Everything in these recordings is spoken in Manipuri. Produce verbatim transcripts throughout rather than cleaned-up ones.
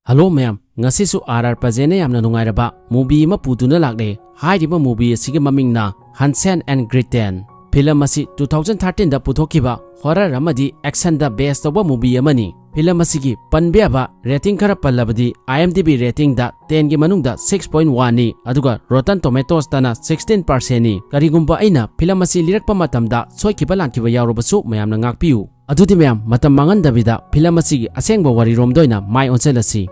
ꯍꯜꯂꯣ ꯃꯌꯥꯝ, ꯉꯁꯤꯁꯨ ꯑꯥꯔ ꯑꯥꯔ ꯄ꯭ꯔꯖꯦꯟꯅ ꯌꯥꯝꯅ ꯅꯨꯡꯉꯥꯏꯔꯕ movie ꯑꯃ ꯄꯨꯗꯨꯅ ꯂꯥꯛꯂꯦ꯫ ꯍꯥꯏꯔꯤꯕ movie ꯑꯁꯤꯒꯤ ꯃꯃꯤꯡꯅ Hansel and Gretel꯫ Film ꯑꯁꯤ two thousand thirteen ꯗ ꯄꯨꯊꯣꯛꯈꯤꯕ horror ꯑꯃꯗꯤ action ꯗ base ꯇꯧꯕ movie ꯑꯃꯅꯤ꯫ Film ꯑꯁꯤꯒꯤ ꯄꯟꯕ ꯌꯥꯕ rating ꯈꯔ ꯄꯜꯂꯕꯗꯤ, IMDb rating ꯗ ten ꯒꯤ ꯃꯅꯨꯡꯗ six point one ꯅꯤ, ꯑꯗꯨꯒ Rotten Tomatoes ꯇꯅ sixteen percent ꯅꯤ꯫ ꯀꯔꯤꯒꯨꯝꯕ ꯑꯩꯅ film ꯑꯁꯤ ꯂꯤꯔꯛꯄ ꯃꯇꯝꯗ ꯁꯣꯏꯈꯤꯕ ꯂꯥꯟꯈꯤꯕ ꯌꯥꯎꯔꯕꯁꯨ ꯃꯌꯥꯝꯅ ꯉꯥꯛꯄꯤꯌꯨ꯫ ꯑꯗꯨꯗꯤ ꯃꯌꯥꯝ, ꯃꯇꯝ ꯃꯥꯡꯍꯟꯗꯕꯤꯗ film ꯑꯁꯤꯒꯤ ꯑꯁꯦꯡꯕ ꯋꯥꯔꯤꯔꯣꯝꯗ ꯑꯣꯏꯅ ꯃꯥꯏ ꯑꯣꯟꯁꯤꯜꯂꯁꯤ꯫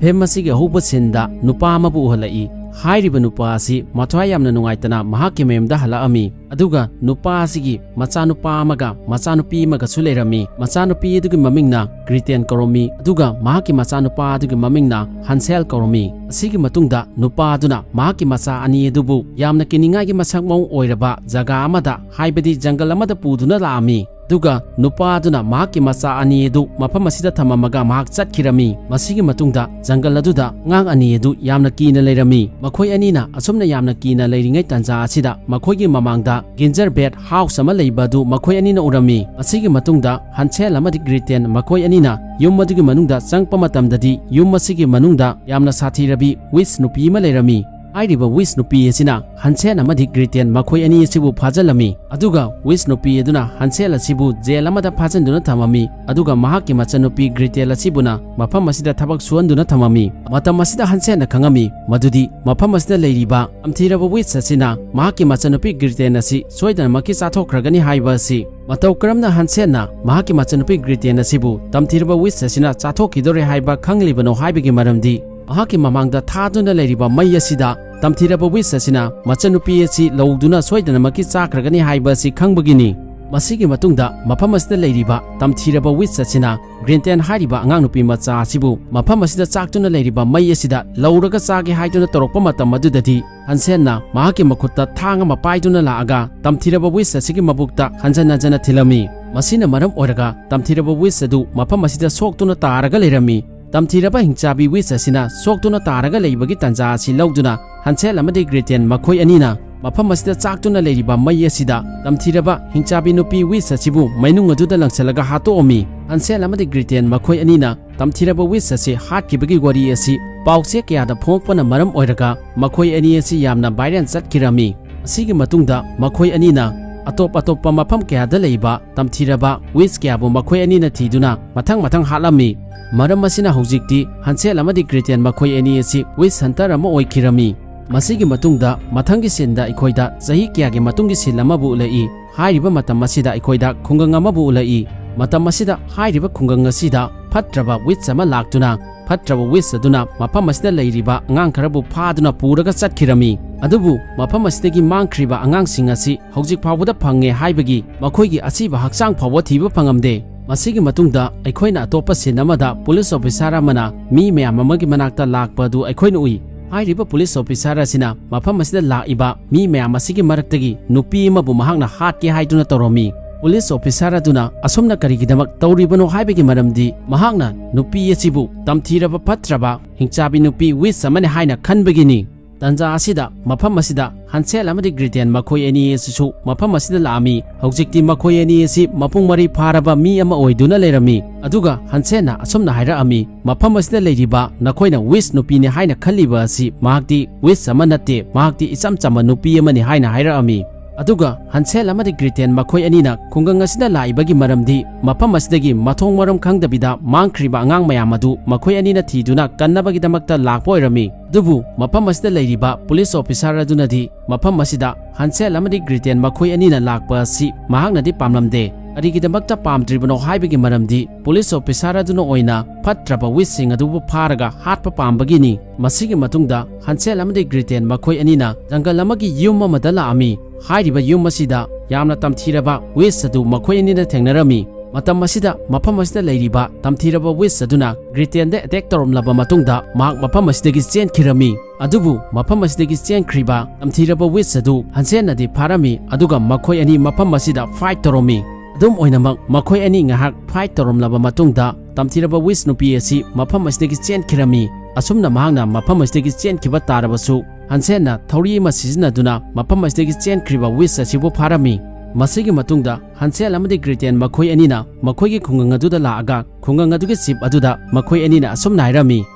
Film ꯑꯁꯤꯒꯤ ꯑꯍꯧꯕ scene ꯗ ꯅꯨꯄꯥ ꯑꯃꯕꯨ ꯎꯍꯜꯂꯛꯏ꯫ ꯍꯥꯏꯔꯤꯕ ꯅꯨꯄꯥ ꯑꯁꯤ ꯃꯊ꯭ꯋꯥꯏ ꯌꯥꯝꯅ ꯅꯨꯡꯉꯥꯏꯇꯅ ꯃꯍꯥꯛꯀꯤ ꯃꯌꯨꯝꯗ ꯍꯜꯂꯛꯑꯝꯃꯤ꯫ ꯑꯗꯨꯒ ꯅꯨꯄꯥ ꯑꯁꯤꯒꯤ ꯃꯆꯥꯅꯨꯄꯥ ꯑꯃꯒ ꯃꯆꯥꯅꯨꯄꯤ ꯑꯃꯒꯁꯨ ꯂꯩꯔꯝꯃꯤ꯫ ꯃꯆꯥꯅꯨꯄꯤ ꯑꯗꯨꯒꯤ ꯃꯃꯤꯡꯅ ꯒ꯭ꯔꯤꯇꯦꯟ ꯀꯧꯔꯝꯃꯤ, ꯑꯗꯨꯒ ꯃꯍꯥꯛꯀꯤ ꯃꯆꯥꯅꯨꯄꯥ ꯑꯗꯨꯒꯤ ꯃꯃꯤꯡꯅ ꯍꯟꯁꯦꯜ ꯀꯧꯔꯝꯃꯤ꯫ ꯑꯁꯤꯒꯤ ꯃꯇꯨꯡꯗ ꯅꯨꯄꯥ ꯑꯗꯨꯅ ꯃꯍꯥꯛꯀꯤ ꯃꯆꯥ ꯑꯅꯤ ꯑꯗꯨꯕꯨ ꯌꯥꯝꯅ ꯀꯤꯅꯤꯡꯉꯥꯏꯒꯤ ꯃꯁꯛ ꯃꯑꯣꯡ ꯑꯣꯏꯔꯕ ꯖꯒꯥ ꯑꯃꯗ, ꯍꯥꯏꯕꯗꯤ ꯖꯪꯒꯜ ꯑꯃꯗ ꯄꯨꯗꯨꯅ ꯂꯥꯛꯑꯝꯃꯤ꯫ ꯑꯗꯨꯒ ꯅꯨꯄꯥ ꯑꯗꯨꯅ ꯃꯍꯥꯛꯀꯤ ꯃꯆꯥ ꯑꯅꯤ ꯑꯗꯨ ꯃꯐꯝ ꯑꯁꯤꯗ ꯊꯝꯃꯝꯃꯒ ꯃꯍꯥꯛ ꯆꯠꯈꯤꯔꯝꯃꯤ꯫ ꯃꯁꯤꯒꯤ ꯃꯇꯨꯡꯗ ꯖꯪꯒꯜ ꯑꯗꯨꯗ ꯑꯉꯥꯡ ꯑꯅꯤ ꯑꯗꯨ ꯌꯥꯝꯅ ꯀꯤꯅ ꯂꯩꯔꯝꯃꯤ꯫ ꯃꯈꯣꯏ ꯑꯅꯤꯅ ꯑꯁꯨꯝꯅ ꯌꯥꯝꯅ ꯀꯤꯅ ꯂꯩꯔꯤꯉꯩ ꯇꯥꯟꯖꯥ ꯑꯁꯤꯗ ꯃꯈꯣꯏꯒꯤ ꯃꯃꯥꯡꯗ gingerbread house ꯑꯃ ꯂꯩꯕ ꯑꯗꯨ ꯃꯈꯣꯏ ꯑꯅꯤꯅ ꯎꯔꯝꯃꯤ꯫ ꯃꯁꯤꯒꯤ ꯃꯇꯨꯡꯗ ꯍꯟꯁꯦꯜ ꯑꯃꯗꯤ ꯒ꯭ꯔꯤꯇꯦꯟ ꯃꯈꯣꯏ ꯑꯅꯤꯅ ꯌꯨꯝ ꯑꯗꯨꯒꯤ ꯃꯅꯨꯡꯗ ꯆꯪꯉꯛꯄ ꯃꯇꯝꯗꯗꯤ, ꯌꯨꯝ ꯑꯁꯤꯒꯤ ꯃꯅꯨꯡꯗ ꯌꯥꯝꯅ ꯁꯥꯊꯤꯔꯕꯤ witch ꯅꯨꯄꯤ ꯑꯃ ꯂꯩꯔꯝꯃꯤ꯫ ꯍꯥꯏꯔꯤꯕ witch ꯅꯨꯄꯤ ꯑꯁꯤꯅ ꯍꯟꯁꯦꯜ ꯑꯃꯗꯤ ꯒ꯭ꯔꯤꯇꯦꯟ ꯃꯈꯣꯏ ꯑꯅꯤ ꯑꯁꯤꯕꯨ ꯐꯥꯖꯤꯜꯂꯝꯃꯤ꯫ ꯑꯗꯨꯒ witch ꯅꯨꯄꯤ ꯑꯗꯨꯅ ꯍꯟꯁꯦꯜ ꯑꯁꯤꯕꯨ ꯖꯦꯜ ꯑꯃꯗ ꯐꯥꯖꯤꯟꯗꯨꯅ ꯊꯝꯃꯝꯃꯤ꯫ ꯑꯗꯨꯒ ꯃꯍꯥꯛꯀꯤ ꯃꯆꯟꯅꯨꯄꯤ ꯒ꯭ꯔꯤꯇꯦꯜ ꯑꯁꯤꯕꯨꯅ ꯃꯐꯝ ꯑꯁꯤꯗ ꯊꯕꯛ ꯁꯨꯍꯟꯗꯨꯅ ꯊꯝꯃꯝꯃꯤ꯫ ꯃꯇꯝ ꯑꯁꯤꯗ ꯍꯟꯁꯦꯜꯅ ꯈꯪꯉꯝꯃꯤ ꯃꯗꯨꯗꯤ ꯃꯐꯝ ꯑꯁꯤꯗ ꯂꯩꯔꯤꯕ ꯇꯝꯊꯤꯔꯕ witch ꯑꯁꯤꯅ ꯃꯍꯥꯛꯀꯤ ꯃꯆꯟꯅꯨꯄꯤ ꯒ꯭ꯔꯤꯇꯦꯟ ꯑꯁꯤ ꯁꯣꯏꯗꯅꯃꯛꯀꯤ ꯆꯥꯊꯣꯛꯈ꯭ꯔꯒꯅꯤ ꯍꯥꯏꯕ ꯑꯁꯤ꯫ ꯃꯇꯧ ꯀꯔꯝꯅ ꯍꯟꯁꯦꯜꯅ ꯃꯍꯥꯛꯀꯤ ꯃꯆꯟꯅꯨꯄꯤ ꯒ꯭ꯔꯤꯇꯦꯟ ꯑꯁꯤꯕꯨ ꯇꯝꯊꯤꯔꯕ witch ꯑꯁꯤꯅ ꯆꯥꯊꯣꯛꯈꯤꯗꯣꯔꯦ ꯍꯥꯏꯕ ꯈꯪꯂꯤꯕꯅꯣ ꯍꯥꯏꯕꯒꯤ ꯃꯔꯝꯗꯤ, ꯃꯍꯥꯛꯀꯤ ꯃꯃꯥꯡꯗ ꯊꯥꯗꯨꯅ ꯂꯩꯔꯤꯕ ꯃꯩ ꯑꯁꯤꯗ ꯇꯝꯊꯤꯔꯕ witch ꯑꯁꯤꯅ ꯃꯆꯟꯅꯨꯄꯤ ꯑꯁꯤ ꯂꯧꯗꯨꯅ ꯁꯣꯏꯗꯅꯃꯛꯀꯤ ꯆꯥꯈ꯭ꯔꯒꯅꯤ ꯍꯥꯏꯕ ꯑꯁꯤ ꯈꯪꯕꯒꯤꯅꯤ꯫ ꯃꯁꯤꯒꯤ ꯃꯇꯨꯡꯗ ꯃꯐꯝ ꯑꯁꯤꯗ ꯂꯩꯔꯤꯕ ꯇꯝꯊꯤꯔꯕ witch ꯑꯁꯤꯅ ꯒ꯭ꯔꯤꯇꯦꯟ ꯍꯥꯏꯔꯤꯕ ꯑꯉꯥꯡ ꯅꯨꯄꯤ ꯃꯆꯥ ꯑꯁꯤꯕꯨ ꯃꯐꯝ ꯑꯁꯤꯗ ꯆꯥꯛꯇꯨꯅ ꯂꯩꯔꯤꯕ ꯃꯩ ꯑꯁꯤꯗ ꯂꯧꯔꯒ ꯆꯥꯒꯦ ꯍꯥꯏꯗꯨꯅ ꯇꯧꯔꯛꯄ ꯃꯇꯝ ꯑꯗꯨꯗꯗꯤ, ꯍꯟꯁꯦꯟꯅ ꯃꯍꯥꯛꯀꯤ ꯃꯈꯨꯠꯇ ꯊꯥꯡ ꯑꯃ ꯄꯥꯏꯗꯨꯅ ꯂꯥꯛꯑꯒ ꯇꯝꯊꯤꯔꯕ witch ꯑꯁꯤꯒꯤ ꯃꯕꯨꯛꯇ ꯍꯟꯖꯟ ꯍꯟꯖꯟꯅ ꯊꯤꯜꯂꯝꯃꯤ꯫ ꯃꯁꯤꯅ ꯃꯔꯝ ꯑꯣꯏꯔꯒ ꯇꯝꯊꯤꯔꯕ witch ꯑꯗꯨ ꯃꯐꯝ ꯑꯁꯤꯗ ꯁꯣꯛꯇꯨꯅ ꯇꯥꯔꯒ ꯂꯩꯔꯝꯃꯤ꯫ ꯇꯝꯊꯤꯔꯕ ꯍꯤꯡꯆꯥꯕꯤ witch ꯑꯁꯤꯅ ꯁꯣꯛꯇꯨꯅ ꯇꯥꯔꯒ ꯂꯩꯕꯒꯤ ꯇꯥꯟꯖꯥ ꯑꯁꯤ ꯂꯧꯗꯨꯅ ꯍꯟꯁꯦꯜ ꯑꯃꯗꯤ ꯒ꯭ꯔꯤꯇꯦꯟ ꯃꯈꯣꯏ ꯑꯅꯤꯅ ꯃꯐꯝ ꯑꯁꯤꯗ ꯆꯥꯛꯇꯨꯅ ꯂꯩꯔꯤꯕ ꯃꯩ ꯑꯁꯤꯗ ꯇꯝꯊꯤꯔꯕ ꯍꯤꯡꯆꯥꯕꯤ ꯅꯨꯄꯤ ꯋꯤꯁ ꯑꯁꯤꯕꯨ ꯃꯩꯅꯨꯡ ꯑꯗꯨꯗ ꯂꯪꯁꯤꯜꯂꯒ ꯍꯥꯠꯇꯣꯛꯑꯝꯃꯤ꯫ ꯍꯟꯁꯦꯜ ꯑꯃꯗꯤ ꯒ꯭ꯔꯤꯇꯦꯟ ꯃꯈꯣꯏ ꯑꯅꯤꯅ ꯇꯝꯊꯤꯔꯕ ꯋꯤꯁ ꯑꯁꯤ ꯍꯥꯠꯈꯤꯕꯒꯤ ꯋꯥꯔꯤ ꯑꯁꯤ ꯄꯥꯎꯆꯦ ꯀꯌꯥꯗ ꯐꯣꯡꯉꯛꯄꯅ ꯃꯔꯝ ꯑꯣꯏꯔꯒ ꯃꯈꯣꯏ ꯑꯅꯤ ꯑꯁꯤ ꯌꯥꯝꯅ ꯚꯥꯏꯔꯦꯜ ꯆꯠꯈꯤꯔꯝꯃꯤ꯫ ꯑꯁꯤꯒꯤ ꯃꯇꯨꯡꯗ ꯃꯈꯣꯏ ꯑꯅꯤꯅ ꯑꯇꯣꯞ ꯑꯇꯣꯞꯄ ꯃꯐꯝ ꯀꯌꯥꯗ ꯂꯩꯕ ꯇꯝꯊꯤꯔꯕ ꯋꯤꯁ ꯀꯌꯥꯕꯨ ꯃꯈꯣꯏ ꯑꯅꯤꯅ ꯊꯤꯗꯨꯅ ꯃꯊꯪ ꯃꯊꯪ ꯍꯥꯠꯂꯝꯃꯤ꯫ ꯃꯔꯝ ꯑꯁꯤꯅ ꯍꯧꯖꯤꯛꯇꯤ ꯍꯟꯁꯦꯜ ꯑꯃꯗꯤ ꯒ꯭ꯔꯤꯇꯦꯟ ꯃꯈꯣꯏ ꯑꯅꯤ ꯑꯁꯤ ꯋꯤꯁ ꯍꯟꯇꯔ ꯑꯃ ꯑꯣꯏꯈꯤꯔꯝꯃꯤ꯫ ꯃꯁꯤꯒꯤ ꯃꯇꯨꯡꯗ ꯃꯊꯪꯒꯤ ꯁꯤꯟꯗ ꯑꯩꯈꯣꯏꯗ ꯆꯍꯤ ꯀꯌꯥꯒꯤ ꯃꯇꯨꯡꯒꯤ ꯁꯤꯟ ꯑꯃꯕꯨ ꯎꯠꯂꯛꯏ꯫ ꯍꯥꯏꯔꯤꯕ ꯃꯇꯝ ꯑꯁꯤꯗ ꯑꯩꯈꯣꯏꯗ ꯈꯨꯡꯒꯪ ꯑꯃꯕꯨ ꯎꯠꯂꯛꯏ꯫ ꯃꯇꯝ ꯑꯁꯤꯗ ꯍꯥꯏꯔꯤꯕ ꯈꯨꯡꯒꯪ ꯑꯁꯤꯗ ꯐꯠꯇ꯭ꯔꯕ ꯋꯤꯁ ꯑꯃ ꯂꯥꯛꯇꯨꯅ ꯐꯠꯇ꯭ꯔꯕ ꯋꯤꯁ ꯑꯗꯨꯅ ꯃꯐꯝ ꯑꯁꯤꯗ ꯂꯩꯔꯤꯕ ꯑꯉꯥꯡ ꯈꯔꯕꯨ ꯐꯥꯗꯨꯅ ꯄꯨꯔꯒ ꯆꯠꯈꯤꯔꯝꯃꯤ꯫ ꯑꯗꯨꯕꯨ ꯃꯐꯝ ꯑꯁꯤꯗꯒꯤ ꯃꯥꯡꯈ꯭ꯔꯤꯕ ꯑꯉꯥꯡꯁꯤꯡ ꯑꯁꯤ ꯍꯧꯖꯤꯛ ꯐꯥꯎꯕꯗ ꯐꯪꯉꯦ ꯍꯥꯏꯕꯒꯤ ꯃꯈꯣꯏꯒꯤ ꯑꯁꯤꯕ ꯍꯛꯆꯥꯡ ꯐꯥꯎꯕ ꯊꯤꯕ ꯐꯪꯉꯝꯗꯦ꯫ ꯃꯁꯤꯒꯤ ꯃꯇꯨꯡꯗ ꯑꯩꯈꯣꯏꯅ ꯑꯇꯣꯞꯄ ꯁꯤꯟ ꯑꯃꯗ ꯄꯨꯂꯤꯁ ꯑꯣꯐꯤꯁꯥꯔ ꯑꯃꯅ ꯃꯤ ꯃꯌꯥꯝ ꯑꯃꯒꯤ ꯃꯅꯥꯛꯇ ꯂꯥꯛꯄ ꯑꯗꯨ ꯑꯩꯈꯣꯏꯅ ꯎꯏ꯫ ꯍꯥꯏꯔꯤꯕ ꯄꯨꯂꯤꯁ ꯑꯣꯐꯤꯁꯥꯔ ꯑꯁꯤꯅ ꯃꯐꯝ ꯑꯁꯤꯗ ꯂꯥꯛꯏꯕ ꯃꯤ ꯃꯌꯥꯝ ꯑꯁꯤꯒꯤ ꯃꯔꯛꯇꯒꯤ ꯅꯨꯄꯤ ꯑꯃꯕꯨ ꯃꯍꯥꯛꯅ ꯍꯥꯠꯀꯦ ꯍꯥꯏꯗꯨꯅ ꯇꯧꯔꯝꯃꯤ꯫ ꯄꯨꯂꯤꯁ ꯑꯣꯐꯤꯁꯥꯔ ꯑꯗꯨꯅ ꯑꯁꯨꯝꯅ ꯀꯔꯤꯒꯤꯗꯃꯛ ꯇꯧꯔꯤꯕꯅꯣ ꯍꯥꯏꯕꯒꯤ ꯃꯔꯝꯗꯤ ꯃꯍꯥꯛꯅ ꯅꯨꯄꯤ ꯑꯁꯤꯕꯨ ꯇꯝꯊꯤꯔꯕ ꯐꯠꯇ꯭ꯔꯕ ꯍꯤꯡꯆꯥꯕꯤ ꯅꯨꯄꯤ ꯋꯤꯁ ꯑꯃꯅꯤ ꯍꯥꯏꯅ ꯈꯟꯕꯒꯤꯅꯤ꯫ ꯇꯟꯖꯥ ꯑꯁꯤꯗ ꯃꯐꯝ ꯑꯁꯤꯗ ꯍꯟꯁꯦꯜ ꯑꯃꯗꯤ ꯒ꯭ꯔꯤꯇꯦꯟ ꯃꯈꯣꯏ ꯑꯅꯤ ꯑꯁꯤꯁꯨ ꯃꯐꯝ ꯑꯁꯤꯗ ꯂꯥꯛꯑꯝꯃꯤ꯫ ꯍꯧꯖꯤꯛꯇꯤ ꯃꯈꯣꯏ ꯑꯅꯤ ꯑꯁꯤ ꯃꯄꯨꯡ ꯃꯔꯩ ꯐꯥꯔꯕ ꯃꯤ ꯑꯃ ꯑꯣꯏꯗꯨꯅ ꯂꯩꯔꯝꯃꯤ꯫ ꯑꯗꯨꯒ ꯍꯟꯁꯦꯜꯅ ꯑꯁꯨꯝꯅ ꯍꯥꯏꯔꯛꯑꯝꯃꯤ, "ꯃꯐꯝ ꯑꯁꯤꯗ ꯂꯩꯔꯤꯕ ꯅꯈꯣꯏꯅ ꯋꯤꯁ ꯅꯨꯄꯤꯅꯤ ꯍꯥꯏꯅ ꯈꯜꯂꯤꯕ ꯑꯁꯤ ꯃꯍꯥꯛꯇꯤ ꯋꯤꯁ ꯑꯃ ꯅꯠꯇꯦ, ꯃꯍꯥꯛꯇꯤ ꯏꯆꯝ ꯆꯝꯕ ꯅꯨꯄꯤ ꯑꯃꯅꯤ" ꯍꯥꯏꯅ ꯍꯥꯏꯔꯛꯑꯝꯃꯤ꯫ ꯑꯗꯨꯒ ꯍꯟꯁꯦꯜ ꯑꯃꯗꯤ ꯒ꯭ꯔꯤꯇꯦꯟ ꯃꯈꯣꯏ ꯑꯅꯤꯅ ꯈꯨꯡꯒꯪ ꯑꯁꯤꯗ ꯂꯥꯛꯏꯕꯒꯤ ꯃꯔꯝꯗꯤ ꯃꯐꯝ ꯑꯁꯤꯗꯒꯤ ꯃꯊꯣꯡ ꯃꯔꯝ ꯈꯪꯗꯕꯤꯗ ꯃꯥꯡꯈ꯭ꯔꯤꯕ ꯑꯉꯥꯡ ꯃꯌꯥꯝ ꯑꯗꯨ ꯃꯈꯣꯏ ꯑꯅꯤꯅ ꯊꯤꯗꯨꯅ ꯀꯟꯅꯕꯒꯤꯗꯃꯛꯇ ꯂꯥꯛꯄ ꯑꯣꯏꯔꯝꯃꯤ꯫ ꯑꯗꯨꯕꯨ ꯃꯐꯝ ꯑꯁꯤꯗ ꯂꯩꯔꯤꯕ ꯄꯨꯂꯤꯁ ꯑꯣꯐꯤꯁꯥꯔ ꯑꯗꯨꯅꯗꯤ ꯃꯐꯝ ꯑꯁꯤꯗ ꯍꯟꯁꯦꯜ ꯑꯃꯗꯤ ꯒ꯭ꯔꯤꯇꯦꯟ ꯃꯈꯣꯏ ꯑꯅꯤꯅ ꯂꯥꯛꯄ ꯑꯁꯤ ꯃꯍꯥꯛꯅꯗꯤ ꯄꯥꯝꯂꯝꯗꯦ꯫ ꯀꯔꯤꯒꯤꯗꯃꯛꯇ ꯄꯥꯝꯗ꯭ꯔꯤꯕꯅꯣ ꯍꯥꯏꯕꯒꯤ ꯃꯔꯝꯗꯤ ꯄꯨꯂꯤꯁ ꯑꯣꯐꯤꯁꯥꯔ ꯑꯗꯨꯅ ꯑꯣꯏꯅ ꯐꯠꯇ꯭ꯔꯕ ꯋꯤꯁꯁꯤꯡ ꯑꯗꯨꯕꯨ ꯐꯥꯔꯒ ꯍꯥꯠꯄ ꯄꯥꯝꯕꯒꯤꯅꯤ꯫ ꯃꯁꯤꯒꯤ ꯃꯇꯨꯡꯗ ꯍꯟꯁꯦꯜ ꯑꯃꯗꯤ ꯒ꯭ꯔꯤꯇꯦꯟ ꯃꯈꯣꯏ ꯑꯅꯤꯅ ꯖꯪꯒꯜ ꯑꯃꯒꯤ ꯌꯨꯝ ꯑꯃꯗ ꯂꯥꯛꯑꯝꯃꯤ꯫ ꯍꯥꯏꯔꯤꯕ ꯌꯨꯝ ꯑꯁꯤꯗ ꯌꯥꯝꯅ ꯇꯝꯊꯤꯔꯕ ꯋꯤꯁ ꯑꯗꯨ ꯃꯈꯣꯏ ꯑꯅꯤꯅ ꯊꯦꯡꯅꯔꯝꯃꯤ꯫ ꯃꯇꯝ ꯑꯁꯤꯗ ꯃꯐꯝ ꯑꯁꯤꯗ ꯂꯩꯔꯤꯕ ꯇꯝꯊꯤꯔꯕ ꯋꯤꯁ ꯑꯗꯨꯅ ꯒ꯭ꯔꯤꯇꯦꯟꯗ ꯑꯦꯇꯦꯛ ꯇꯧꯔꯝꯂꯕ ꯃꯇꯨꯡꯗ ꯃꯍꯥꯛ ꯃꯐꯝ ꯑꯁꯤꯗꯒꯤ ꯆꯦꯟꯈꯤꯔꯝꯃꯤ꯫ ꯑꯗꯨꯕꯨ ꯃꯐꯝ ꯑꯁꯤꯗꯒꯤ ꯆꯦꯟꯈ꯭ꯔꯤꯕ ꯇꯝꯊꯤꯔꯕ ꯋꯤꯁ ꯑꯗꯨ ꯍꯟꯁꯦꯜꯅꯗꯤ ꯐꯥꯔꯝꯃꯤ, ꯑꯗꯨꯒ ꯃꯈꯣꯏ ꯑꯅꯤ ꯃꯐꯝ ꯑꯁꯤꯗ ꯐꯥꯏꯠ ꯇꯧꯔꯝꯃꯤ꯫ ꯑꯗꯨꯝ ꯑꯣꯏꯅꯃꯛ ꯃꯈꯣꯏ ꯑꯅꯤ ꯉꯥꯏꯍꯥꯛ ꯐꯥꯏꯠ ꯇꯧꯔꯝꯂꯕ ꯃꯇꯨꯡꯗ ꯇꯝꯊꯤꯔꯕ ꯋꯤꯁ ꯅꯨꯄꯤ ꯑꯁꯤ ꯃꯐꯝ ꯑꯁꯤꯗꯒꯤ ꯆꯦꯟꯈꯤꯔꯝꯃꯤ꯫ ꯑꯁꯨꯝꯅ ꯃꯍꯥꯛꯅ ꯃꯐꯝ ꯑꯁꯤꯗꯒꯤ ꯆꯦꯟꯈꯤꯕ ꯇꯥꯔꯕꯁꯨ ꯍꯟꯁꯦꯟꯅ ꯊꯧꯔꯤ ꯑꯃ ꯁꯤꯖꯤꯟꯅꯗꯨꯅ ꯃꯐꯝ ꯑꯁꯤꯗꯒꯤ ꯆꯦꯟꯈ꯭ꯔꯤꯕ ꯋꯤꯁ ꯑꯁꯤꯕꯨ ꯐꯥꯔꯝꯃꯤ꯫ ꯃꯁꯤꯒꯤ ꯃꯇꯨꯡꯗ ꯍꯟꯁꯦꯟ ꯑꯃꯗꯤ ꯒ꯭ꯔꯤꯇꯦꯟ ꯃꯈꯣꯏ ꯑꯅꯤꯅ ꯃꯈꯣꯏꯒꯤ ꯈꯨꯡꯒꯪ ꯑꯗꯨꯗ ꯂꯥꯛꯑꯒ ꯈꯨꯡꯒꯪ ꯑꯗꯨꯒꯤ ꯆꯤꯞ ꯑꯗꯨꯗ ꯃꯈꯣꯏ ꯑꯅꯤꯅ ꯑꯁꯨꯝꯅ ꯍꯥꯏꯔꯝꯃꯤ,